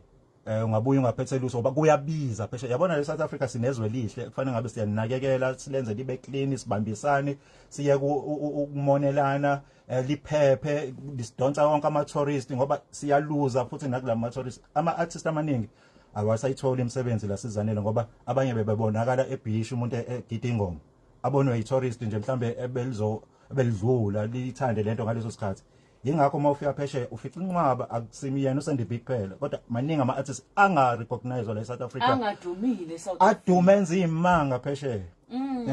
ungabuya ungaphethe lutho, ngoba kuyabiza phesheya. Yabona, le South Africa sinezwe lihle, kufanele ngabe siyanakekela, silenze libe clean, sibambisane, siye ukumonelana, liphephe, lisidonsa wonke ama tourist, ngoba siyaluza futhi nakulama tourist. Ama artists amaningi awasayithola imisebenzi la sizanele, ngoba abanye bebebonakala ebhishi, umuntu egida ingoma abonwe yi-tourist nje mhlambe ebelizo ebelidlula lithande lento ngaleso sikhathi. Yingakho uma ufika phesheya ufica inqwaba, akusimi yena uSandy B kuphela, kodwa maningi ama-artists anga-recognize la e-South Africa, angadumile South. Adume, enza iy'manga phesheya.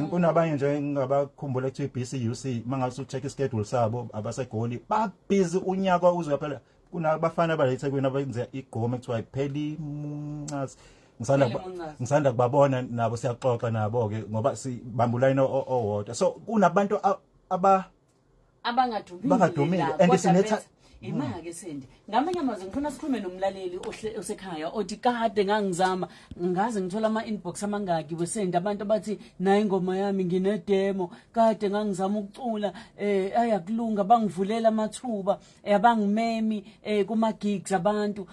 Kunabanye nje ngabakhumbula kuthiwa i-BCUC, mangase u-check ischedule sabo, abaseGoli, babhizi unyaka uze uyaphela. Kunabafana bala eThekwini abenza igqom ekuthiwa ipheli muncazi. Ngisanda Pheli Muncazi. Ngisanda kubabona nabo, siyaxoxa nabo ke ngoba sibamba ulayini owodwa. So kunabantu aba abangadumile Bangadumile, la, and kodwa ima-ke Sandy, ngamanye amazwi ngifuna sikhulume nomlaleli osekhaya othi kade ngangizama, ngaze ngithola ama-inbox amangaki weSandy, abantu abathi nayo ingoma yami, ngine-demo, kade ngangizama ukucula, ayakulunga, bangivulela amathuba, abangimemi kuma-gigs abantu.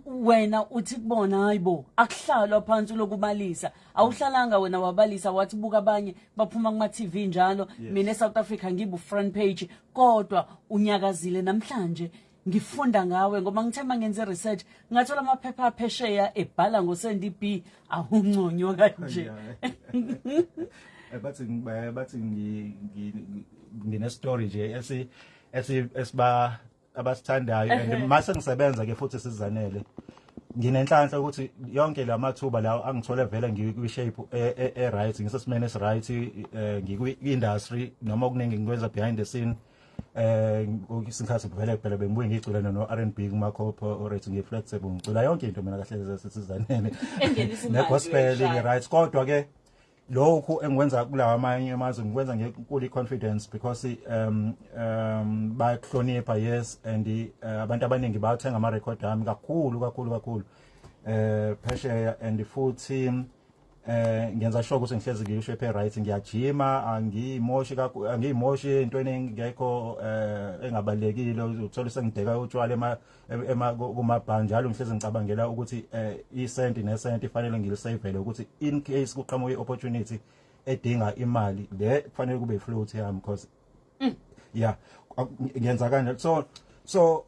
Wena uthi kubona, hayibo, akuhlalwa phansi lokubalisa, awuhlalanga wena wabalisa, wathi buka abanye baphuma kuma-TV njalo, mina eSouth Africa ngibu front page, kodwa unyakazile. Namhlanje ngifunda ngawe ngoba ngithe mangenze research ngathola amaphepha aphesheya ebhala ngoSandy B, awunconywa kanje. Bathi ngine story nje esi esi esiba abasithandayo, and mase ngisebenza ke futhi sizanele, nginenhlanhla ukuthi yonke lamathuba lawo angithole vele ngikwi shape e right, ngisesimene esi right, ngikwi industry noma okuningi ngikwenza behind the scene. Isikhathi vele phela bengibuye ngicula no R&B kuma corporate, ngi flexible, ngicula yonke into mina kahle sizanele. Engenisa imali. Ne gospel. Uyayishaya. Right, kodwa ke lokhu engikwenza kulawa amanye amazwe ngikwenza ngenkulu confidence because bayakuhlonipha, yes, and abantu abaningi bayathenga ama record ami kakhulu kakhulu kakhulu phesheya, and futhi ngenza sure ukuthi ngihlezi ngisho right, ngiyajima, angiyimoshi kakhulu, angiyimoshi entweni engekho engabalekile, uthola sengideka utshwala ema kumabha njalo. Ngihlezi ngicabangela ukuthi isenti nesenti ifanele ngilisavele ukuthi in case kuqhamuka i-opportunity edinga imali, le kufanele kube ifloat yami, because yeah, ngenza kanjalo. So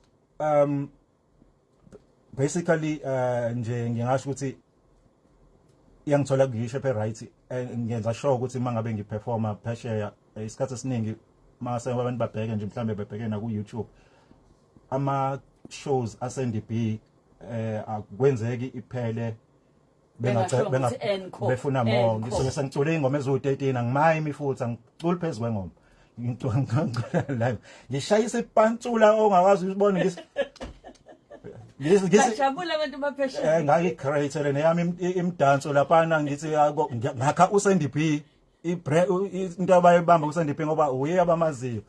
basically nje ngingasho ukuthi iyangithola ngisho phe right, ngenza sure ukuthi mangabe ngiperforma phesheya, isikhathi esiningi mase abantu babheke nje, mhlambe bebheke na ku YouTube ama shows aSandy B, akwenzeki iphele Bengasho ukuthi encore, befuna more. encore. Ngisuke sengicule ingoma eziwu-13, angimayimi futhi angiculi phezu kwengoma, ngicula live, ngishayisa ipantsula ongakwazi ukubona ngisi Bajabula abantu baphesheya. Ngangicreate neyami imdanso laphana, ngithi ngakha uSandy B, into abayibamba uSandy B ngoba uye abamaziyo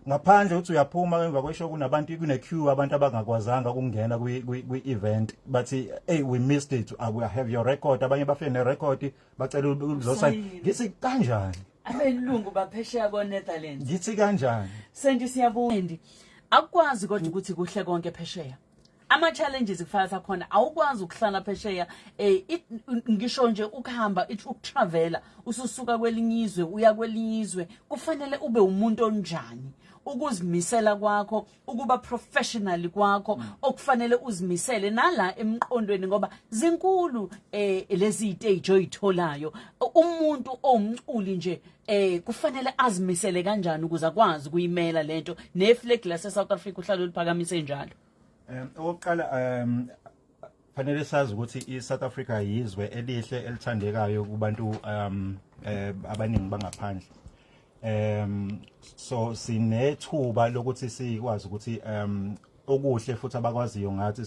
ngaphandle, uthi uyaphuma emva kweshow kunabantu, kune queue, abantu abangakwazanga ukungena kwi event, bathi, "Hey, we missed it. I will have your record." Abanye bafike ne record, bacela uzosayina. Usayine. Ngithi kanjani? Abelungu baphesheya ko-Netherlands. Ngithi kanjani? Sandy, siyabonga. Akukwazi kodwa ukuthi kuhle konke phesheya, ama-challenges kufaka sakhona, awukwazi ukuhlala phesheya, ngisho nje ukuhamba, ukutravela, ususuka kwelinye izwe uya kwelinye izwe, kufanele ube umuntu onjani? Ukuzimisela kwakho, ukuba professional kwakho, okufanele uzimisele nala emqondweni, ngoba zinkulu lezi stage oyitholayo. Umuntu owumculi nje kufanele azimisele kanjani ukuze akwazi ukuyimela lento neflag lase South Africa uhlalo uliphakamise njalo? Okokuqala, fanele sazi ukuthi iSouth Africa yizwe elihle elithandekayo kubantu abaningi bangaphandle. So sinethuba lokuthi sikwazi ukuthi okuhle futhi abakwaziyo ngathi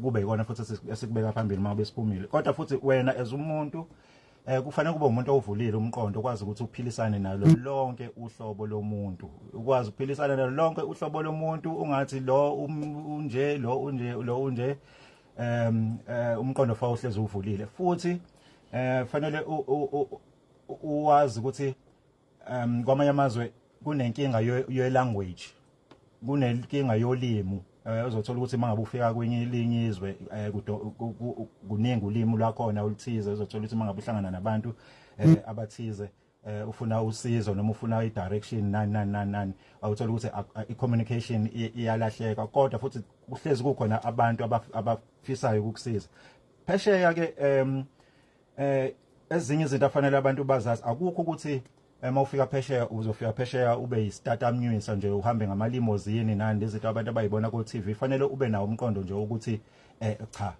kube ikona futhi esikubeka phambili uma besiphumile. Kodwa futhi wena as umuntu kufanele kube umuntu ovulile umqondo, ukwazi ukuthi uphilisane nalo lonke uhlobo lomuntu, ukwazi ukuphilisana nalo lonke uhlobo lomuntu, ungathi lo unje, lo unje, lo unje. Umqondo fa uhlezi uvulile, futhi fanele uwazi ukuthi kwamanye amazwe kunenkinga ye language, kunenkinga yolimi. Uzothola ukuthi mangabe ufika kwenye elinye izwe, kuningi ulimi lwakhona oluthize. Uzothola ukuthi mangabe uhlangana nabantu abathize, ufuna usizo noma ufuna i-direction, nani nani nani nani, awuthola ukuthi i-communication iyalahleka, kodwa futhi kuhlezi kukhona abantu abafisayo ukukusiza phesheya ke. Ezinye izinto afanele abantu bazazi, akukho ukuthi Uma ufika phesheya, uzofika phesheya ube yisitatanyisa nje, uhambe ngama-limousine nani, izinto abantu abayibona ku TV. Fanele ube nawo umqondo nje ukuthi cha,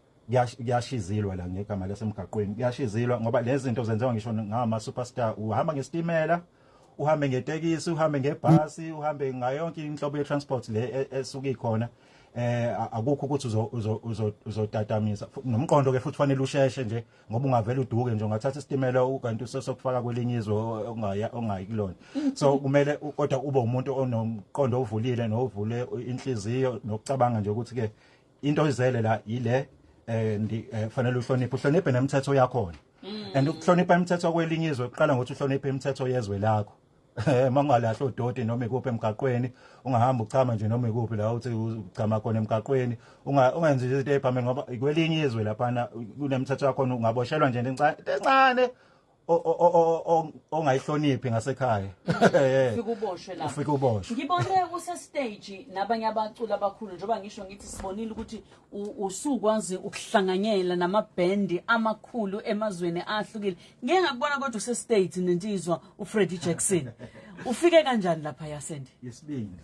kuyashizilwa la, ngegama lasemgaqweni kuyashizilwa, ngoba lezi zinto zenziwa ngisho ngama superstar. Uhamba ngesitimela, uhambe ngetekisi, uhambe ngebhasi, uhambe ngayo yonke inhlobo ye-transport le esuke ikhona. Akukho ukuthi uzotatamisa. Nomqondo ke futhi fanele usheshe nje, ngoba ungavela uduke nje, ungathatha isitimela kanti usesokufaka kwelinye izwe ongaya ongayi kulona. So kumele kodwa ube umuntu onomqondo ovulile novule inhliziyo nokucabanga nje ukuthi ke into izele la yile, fanele uhloniphe nemithetho yakhona. And ukuhlonipha imithetho kwelinye izwe kuqala ngokuthi uhloniphe imithetho yezwe lakho. Mangalahla udoti noma ikuphi emgaqweni, ungahamba uchama nje noma ikuphi la uthi uchama khona emgaqweni, ungenzi izinto eziphambene, ngoba kwelinye izwe laphana kunemithetho yakhona, ungaboshelwa nje into encane ongayihloniphi ngasekhaya. Ufike uboshwe lapho. Ufike uboshwe. Ngibone use stage nabanye abaculi abakhulu, njengoba ngisho ngithi sibonile ukuthi usukwazi ukuhlanganyela namabhendi amakhulu emazweni ahlukile. Ngeke ngakubona kodwa use stage nensizwa uFreddie Jackson. Ufike kanjani lapha yasendi? Isibindi.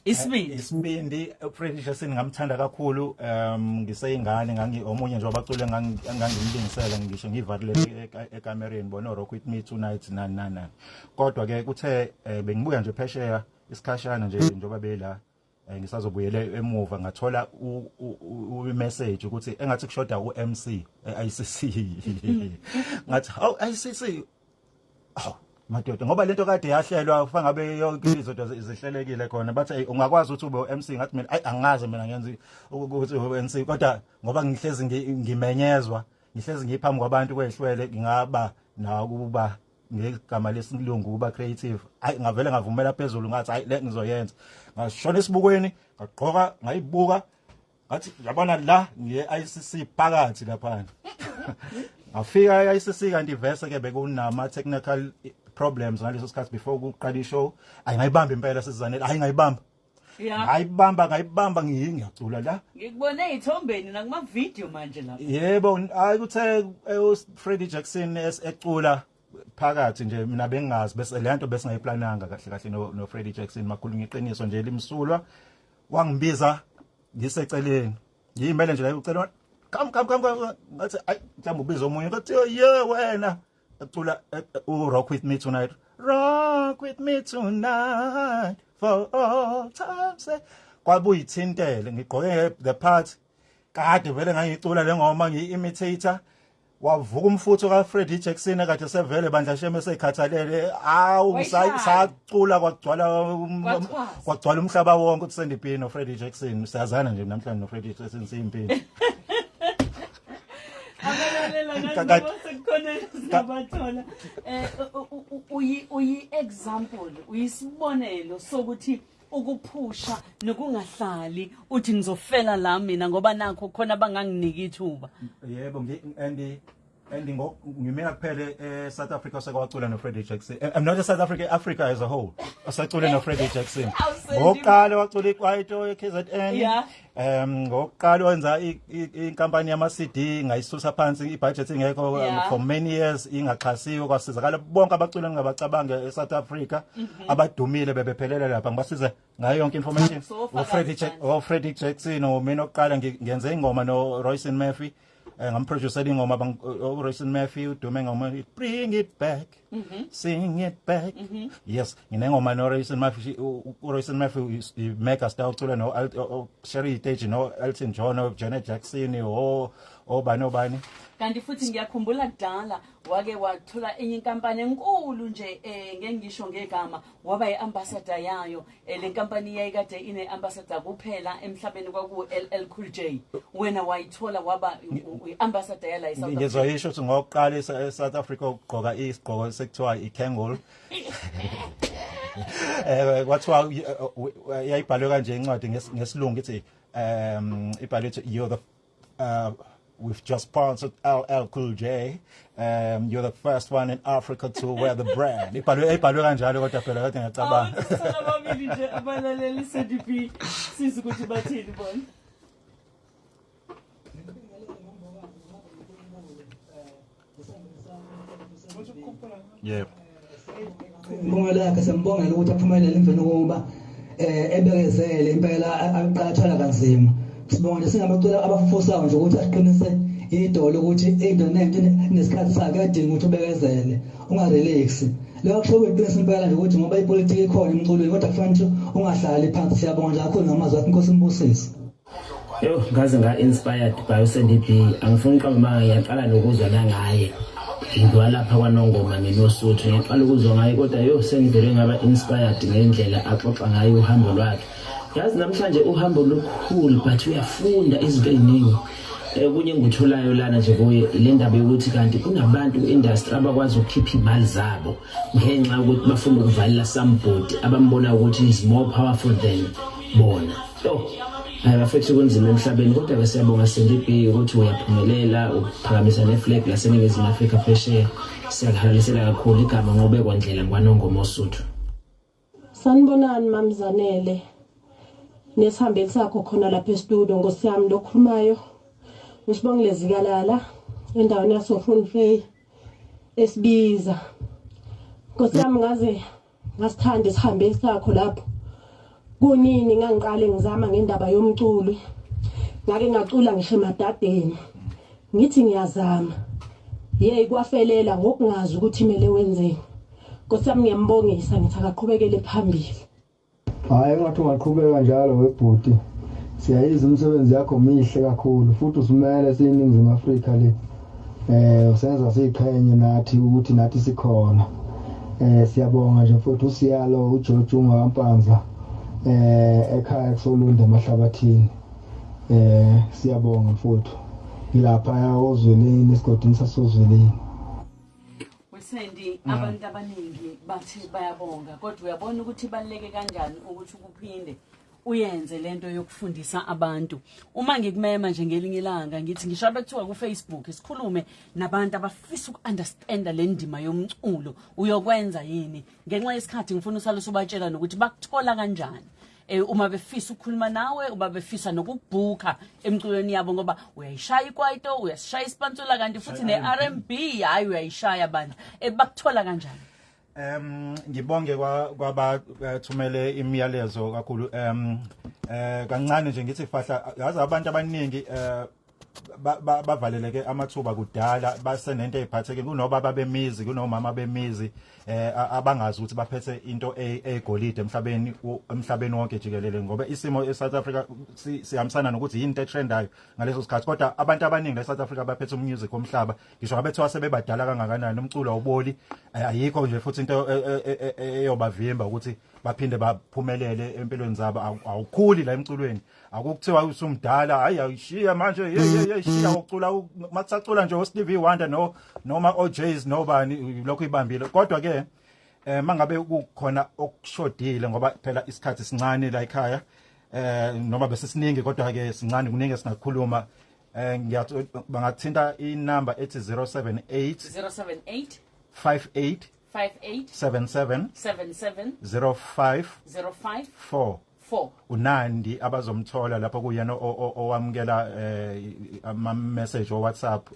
Isibindi. Isibindi. uFreddie Jackson ngamthanda kakhulu ngiseyingane, ngangi omunye nje wabaculi engangimlingisela, ngisho ngivalile ekamereni bona Rock With Me Tonight, nani nani nani. Kodwa ke kuthe bengibuya nje phesheya isikhashana nje, njengoba bela ngisazobuyela emuva, ngathola u message ukuthi engathi kushoda uMC eICC. Ngathi hawu, ICC, awu madoda, ngoba lento kade yahlelwa, kufanele ngabe yonke izinto zihlelekile khona. Bathi, "Ey, ungakwazi ukuthi ube uMC?" Ngathi mina, "Ayi, angazi mina ngenza ukuthi ube MC, kodwa ngoba ngihlezi ngimenyezwa, ngihlezi ngiphambi kwabantu kwehlwele, ngingaba nakuba ngegama lesilungu kuba creative." Hayi, ngavele ngavumela phezulu, ngathi hayi, le ngizoyenza. Ngashona esibukweni, ngagqoka, ngayibuka, ngathi yabona la ngiye ICC phakathi lapha. Ngafika e-ICC, kanti vese ke bekunama technical problems ngaleso sikhathi before kuqala ishow. Ayi, ngayibamba impela sizanele, hayi, ngayibamba. Ngayibamba, ngayibamba, ngiyacula la. Ngikubone ezithombeni nakuma video manje lapha. Yebo, hayi, kuthe uFreddie Jackson ecula phakathi nje, mina bengingazi, bese le nto besingayiplananga kahle kahle no Freddie Jackson. Makhulunywa iqiniso nje limsulwa, wangibiza ngiseceleni, ngiyimele nje la, ucela, "Come, come, come, come." Ngathi ayi, mhlawumbe ubiza omunye. Ngathi, "Ye wena," ecula u Rock With Me Tonight, "Rock with me tonight for all times." Kwabuyithintele, ngigqoke the part kade vele ngangicula le ngoma, ngiyi-imitator. Wavuka umfutho kaFreddie Jackson kade sevele bandla sheme sekhathalele. Awu, Wayishaya. sacula kwagcwala Kwachwaza. Kwagcwala umhlaba wonke uthi Sandy B no Freddie Jackson siyazana nje namhlanje, no Freddie Jackson siyimpilo. Abalalela ngazi sekukhona singabathola. Uyi example, uyisibonelo sokuthi ukuphusha nokungahlali uthi ngizofela la mina ngoba nakho khona abanganginiki ithuba. Yebo, and ngimina kuphela e South Africa osekwacula no Freddie Jackson. I'm not a South Africa, Africa as a whole osacule no Freddie Jackson. Awusendi- Ngokuqala wacula ikwaito eKZN. Ngokuqala wenza inkampani yama CD, ngayisusa phansi, ibudget ingekho for many years ingaxhasiwe, kwasizakala bonke abaculi engingabacabanga eSouth Africa abadumile bebephelele lapha, ngibasize ngayo yonke information. So, ofakazi uFreddie manje. uFreddie Jackson mina oqala ngenze ingoma no Royce Murphy, ngamproducela ingoma uRoyce Murphy udume ngoma Bring It Back, Sing It Back. Yes, nginengoma no Royce Murphy. uRoyce Murphy is i mega star, ucula no Sherry Stage no Elton John no Janet Jackson o obani obani. Kanti futhi ngiyakhumbula kudala wake wathola enye inkampani enkulu nje, ngeke ngisho ngegama, waba yi-ambassador yayo. Le nkampani yayikade ine-ambassador kuphela emhlabeni, kwaku LL Cool J. Wena wayithola, waba i-ambassador yala eSouth Africa. Ngizoyisho ukuthi ngokuqala eSouth Africa ukugqoka isigqoko sekuthiwa iKangol, kwathiwa yayibhalwe kanje incwadi ngesilungu, ithi ibhalwe ithi, "You're the we've just sponsored LL Cool J. You're the first one in Africa to wear the brand." Ibhalwe kanjalo, kodwa phela kade ngiyacabanga. Sithola ababili nje abalaleli CDP, sizwe ukuthi bathini bona. Yebo. Impumelelo yakhe siyambongela ukuthi aphumelele emveni kokuba ebekezele impela aqathwala kanzima. Sibonga nje singabacula abafufusayo nje ukuthi asiqinise idolo ukuthi into nento nesikhathi sakhe kuyadinga ukuthi ubekezele, ungarelaxi. Lokho kusho kuyiqiniso impela nje ukuthi ngoba ipolitiki ikhona emculweni kodwa kufanele ukuthi ungahlali phansi. Siyabonga nje kakhulu ngamazwi akho, Inkosi imbusise. Yo, ngaze nga-inspired by uSandy B. Angifuni uqamba amanga, ngiyaqala nokuzwa nangaye. Ngilapha kwaNongoma mina oSuthu, ngiyaqala ukuzwa ngaye kodwa yo sengivele ngaba inspired ngendlela axoxa ngayo uhambo lwakhe. Yazi namhlanje uhambo lukhulu but uyafunda izinto ey'ningi. Okunye engikutholayo lana nje kuye le ndaba yokuthi kanti kunabantu ku-industry abakwazi ukukhipha iy'mali zabo ngenxa yokuthi bafuna ukuvalela somebody abambona ukuthi is more powerful than bona. Yo, hayi bafethu kunzima emhlabeni kodwa-ke siyabonga Sandy B ukuthi uyaphumelela uphakamisa ne-flag laseNingizimu Afrika phesheya. Siyakuhalalisela kakhulu igama ngobekwa ndlela ngwaNongoma oSuthu. Sanibonani Mamzanele nesihambeli sakho khona lapha e-studio. Nkosi yami, lokhulumayo usibongile Zikalala endaweni yasoFrunfey esibiza. Nkosi yami, ngaze ngasithanda isihambeli sakho lapho. Kunini ngangiqale ngizama ngendaba yomculo, ngake ngacula ngisho emadadeni, ngithi ngiyazama, yeyi kwafelela ngokungazi ukuthi kumele wenzeni. Nkosi yami, ngiyambongisa, ngithi akaqhubekele phambili. Hhayi, engathi ungaqhubeka njalo webhuti. Siyayizwa imisebenzi yakho mihle kakhulu futhi usimele siyiNingizimu Afrika le. Usenza siqhenye nathi ukuthi nathi sikhona. Siyabonga nje mfowethu uSiyalo uGeorge ungakaMpanza ekhaya kusolunda emahlabathini. Siyabonga mfowethu. Ngilapha oZwelini esigodini sasoZwelini. Wesendi, abantu abaningi bathi bayabonga kodwa uyabona ukuthi ibaluleke kanjani ukuthi ukuphinde uyenze lento yokufundisa abantu. Uma ngikumema nje ngelinye ilanga ngithi ngisho bekuthiwa ku Facebook sikhulume nabantu abafisa uku-understanda le ndima yomculo, uyokwenza yini? Ngenxa yesikhathi ngifuna usale usubatshela nokuthi bakuthola kanjani uma befisa ukukhuluma nawe, uma befisa nokukubhukha emculweni yabo, ngoba uyayishaya ikwaito, uyasishaya isipantsula kanti futhi ne-R&B, hayi uyayishaya bandla. Bakuthola kanjani? Ngibonge kwabathumele imiyalezo kakhulu. Kancane nje ngithi fahla, yazi abantu abaningi bavaleleke amathuba kudala basenento eziphatheke kunobaba bemizi, kunomama bemizi abangazi ukuthi baphethe into egolide emhlabeni wonke jikelele, ngoba isimo eSouth Africa sihambisana nokuthi yini into etrendayo ngaleso sikhathi. Kodwa abantu abaningi la eSouth Africa baphethe umusic womhlaba, ngisho ngabe kuthiwa sebebadala kangakanani, umculo awuboli, ayikho nje futhi into eyobavimba ukuthi baphinde baphumelele empilweni zabo. Awukhuli la emculweni, akukuthiwa usumdala, hayi ayishiya manje, hey shiya ukucula, makusacula nje uStevie Wonder no noma OJs nobani lokho ibambile. Kodwa ke mangabe kukhona okushodile, ngoba phela isikhathi sincane la ekhaya, noma bese siningi kodwa ke sincane, kuningi singakhuluma. Ngiyathi bangathinta inamba ethi 078 078 58 58 77 77 05 05 4 4. Unandi abazomthola lapho, kuyena owamukela ama message o WhatsApp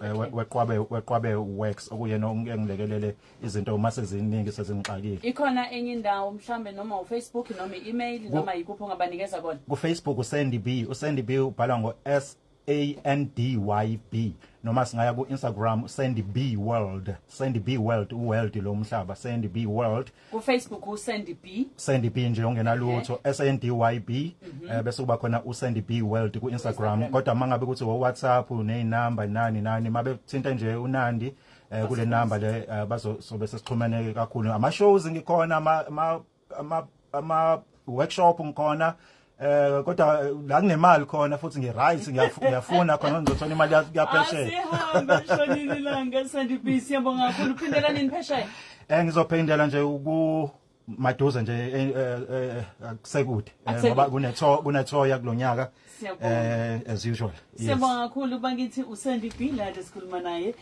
weqwabe works, okuyena ongilekelele izinto uma seziningi sezingixakile. Ikhona enye indawo mhlambe, noma uFacebook noma i-email, noma yikuphi ongabanikeza kona? Ku Facebook uSandy B, uSandy B ubhalwa ngo S A N D Y B, noma singaya ku Instagram Sandy B World, Sandy B World, uworld lo mhlaba, Sandy B World. Ku Facebook uSandy B. Sandy B nje ongenalutho, S A N D Y B, bese kuba khona uSandy B World ku Instagram. Kodwa mangabe ukuthi wo WhatsApp nezinamba nani nani, mabe thinta nje uNandi kule number le, bazosobe sesixhumene kakhulu. Ama shows ngikhona, ama workshop ngikhona, kodwa la kunemali khona futhi ngi-right, ngiyafuna khona ngizothola imali yaphesheya. Asihambe shonini ilanga, Sandy B, siyabonga kakhulu. Uphindela nini phesheya? Ngizophindela nje ku maduze nje, akusekude, ngoba kunethoya kulonyaka, as usual. Siyabonga kakhulu bakithi. uSandy B la sikhuluma naye.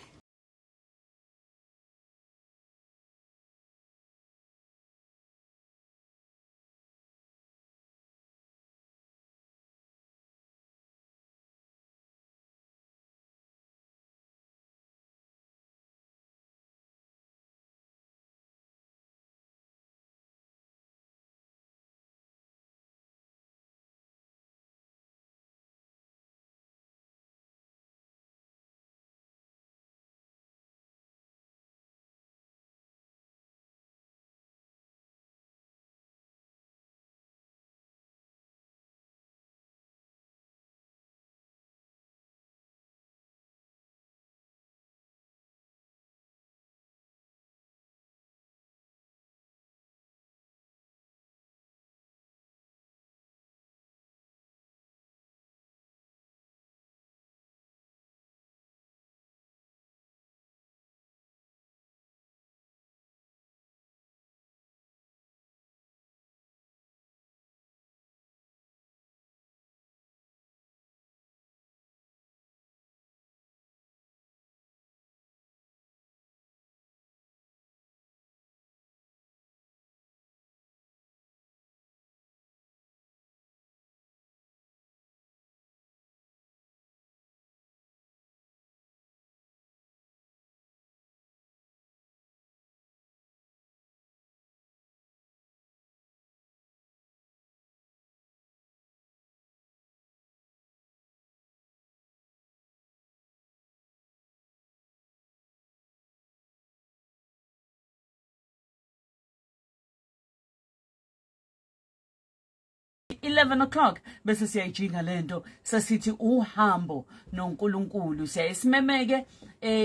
11 o'clock bese siyayijinga lento sesithi uhambo noNkulunkulu. Siyayisimemeke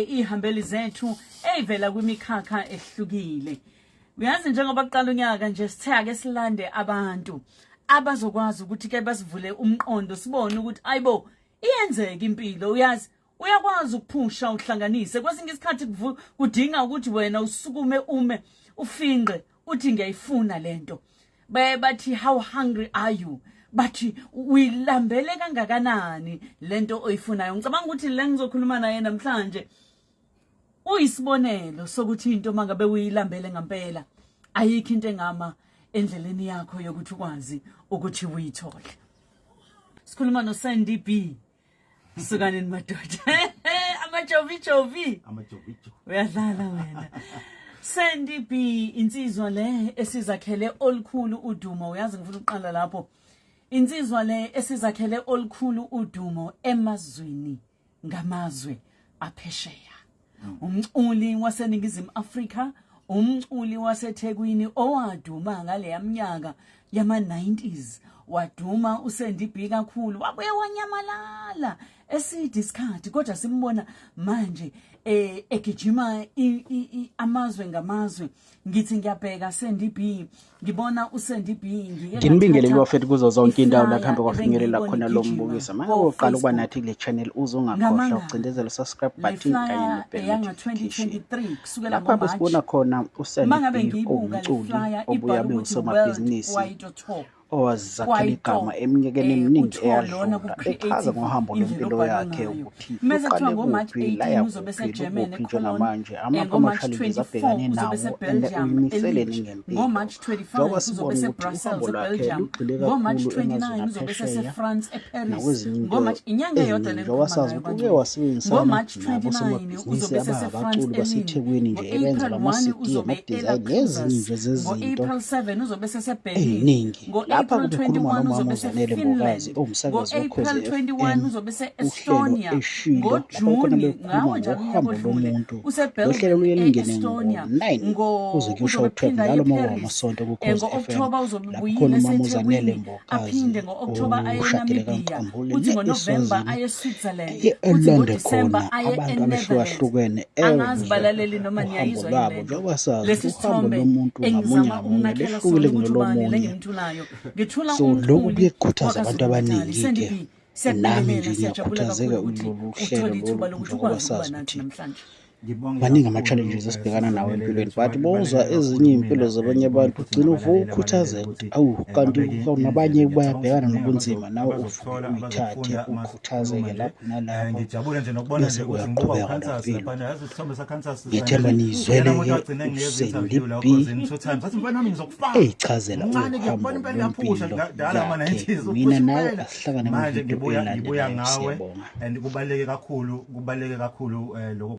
ihambeli zethu eyivela kwimikhakha ehlukile. Uyazi, njengoba kuqala unyaka nje, sithe ake silande abantu abazokwazi ukuthi ke basivule umqondo, sibone ukuthi ayibo, iyenzeka impilo. Uyazi, uyakwazi ukuphusha uhlanganise. Kwesinye isikhathi kudinga ukuthi wena usukume, ume ufinqe, uthi ngiyayifuna lento. Baye bathi, "How hungry are you?" Bathi uyilambele kangakanani lento oyifunayo? Ngicabanga ukuthi le ngizokhuluma naye namhlanje uyisibonelo sokuthi into mangabe uyilambele ngempela, ayikho into engama endleleni yakho yokuthi ukwazi ukuthi uyithole. Sikhuluma no Sandy B. Sukanini madoda, amajovi jovi. Amajovijo. Uyadlala wena, Sandy B. Insizwa le esizakhele olukhulu udumo. Uyazi, ngifuna ukuqala lapho. Insizwa le esizakhele olukhulu udumo emazweni ngamazwe aphesheya, umculi waseNingizimu Afrika, umculi waseThekwini owaduma ngale yaminyaka yama-90s. Waduma uSandy B kakhulu, wabuye wanyamalala eside isikhathi, kodwa simbona manje egijima amazwe ngamazwe. Ngithi ngiyabheka Sandy B, ngibona uSandy B, ngike Nginibingelele ngathatha bafethu kuzo zonke indawo la i-flyer kuhambe kwafinyelela ebengiyibona khona lo igijima mbukiso. Uma uqala ukuba ko-Facebook. nathi kule channel, uze ungakhohlwa Ngamanga ukucindezela subscribe le button kanye flyer ne-bell eyanga notification. 2023 kusukela Lapha ngoMarch. besibona khona uSandy Mangabe B, ngiyibuka le owumculi flyer, obuye ibhalwe abe ukuthi World usomabhizinisi Kwaito Tour. owazakhela Kwaito igama eminyakeni eminingi uTour lona eyadlula, ku-creative echaza ngohambo indlela lwempilo obhalwe yakhe ngayo. ukuthi Mese uqale kuthiwa ngoMarch kuphi, laya 18 uzobe kuphi, seGermany lukuphi eCologne, njengamanje, amaphi ngoMarch ama-challenges 24 abhekane uzobe nawo and seBelgium uyimiseleni eLiege, ngempilo. ngoMarch 25 Njengoba uzobe sibona ukuthi seBrussels uhambo lwakhe eBelgium, lugxile ngoMarch kakhulu 29 emazweni uzobe aphesheya seseFrance eParis, nakwezinye into ngoMarch, inyanga eyodwa eziningi, le njengoba ngikhuluma sazi ngayo ukuthi uke kangcono. wasebenzisana NgoMarch 29 nabosomabhizinisi uzobe seseFrance abangabaculi eLille, baseThekwini nje, ebenza ngo-April 1 lama-CD, uzobe ama-design eLa nezinye Cruzas, nje zezinto ngo-April 7 uzobe seseBerlin, ey'ningi. Lapha ngo-April kubekhuluma 21 nomama uzobe uZanele Mbokazi seFinland, owumsakazi ngo-April woKhozi 21 FM, uzobe uhlelo se-Estonia, Eshilo, lapho khona ngoJuni bekhuluma ngawo njalo unyaka ngohambo odlule lomuntu. Lo hlelo useBelgium luye lungene e-Estonia, ngo-9 kuze kuyoshawa uzobe u-12 phinda aye njalo uma eParis, kuwamasonto kuKhozi FM, ngo-October uzobe lapho buyile khona umama uZanele eseThekwini, Mbokazi aphinde ngo-October aye oshadile eNamibia, kaNkambule kuthi ngoNovember ne-Eswazini, aye eSwitzerland, eye kuthi elonde ngoDisemba khona aye abantu eNetherlands. abehlukahlukene Angazi ezwe balaleli noma uhambo niyayizwa yini lwabo, lento. njengoba sazi Lesi ukuthi uhambo sithombe lomuntu ngamunye engizama ngamunye ukunakhela lehlukile sona ukuthi ubani le kunolomunye. ngimthulayo. Ngithula So lokhu umculi kuye kukhuthaza abantu waKwaZulu-Natal, abaningi-ke. Sandy B. Nami Siyakubingelela, nje siyajabula ngiyakhuthazeka kakhulu ukuthi kulolu hlelo uthole ithuba lolu, lokuthi njengoba ukwazi ukuba sazi nathi ukuthi namhlanje. Ngibonge maningi kakhulu ama-challenges esibhekana nawo Sizanele empilweni, lethuba but bowuzwa libaluleke ezinye kakhulu iy'mpilo kumina. zabanye Ngibonge abantu, futhi ugcina uvuka nabalaleli abalalele ukhuthazeka ukuthi ukuthi awu kanti babeke indlebe. nabanye Ngiyacabanga ukuthi bayabhekana kuningi nobunzima, nawe uvuke abazokuthola, uyithathe abazokufunda uma ukhuthazeke sikhuluma nje. lapho nalapho, Ngijabule nje nokubona bese nje ukuthi ngibuka uyaqhubeka uKansas nempilo. laphana, yazi isithombe saKansas Ngiyethemba Sizanele niyizwele uyena muntu-ke wagcina enginikeza uSandy i-interview la B Okhozini two times, athi mfana wami ngizokufaka eyichazela mncane ke uhambo ngibona impela uyaphusha lwempilo dala ama yakhe. 90s Mina uphusha nawe impela. asihlangane Manje kwividiyo ngibuya elandelayo. ngawe Siyabonga. and kubaluleke kakhulu, kubaluleke kakhulu lokho.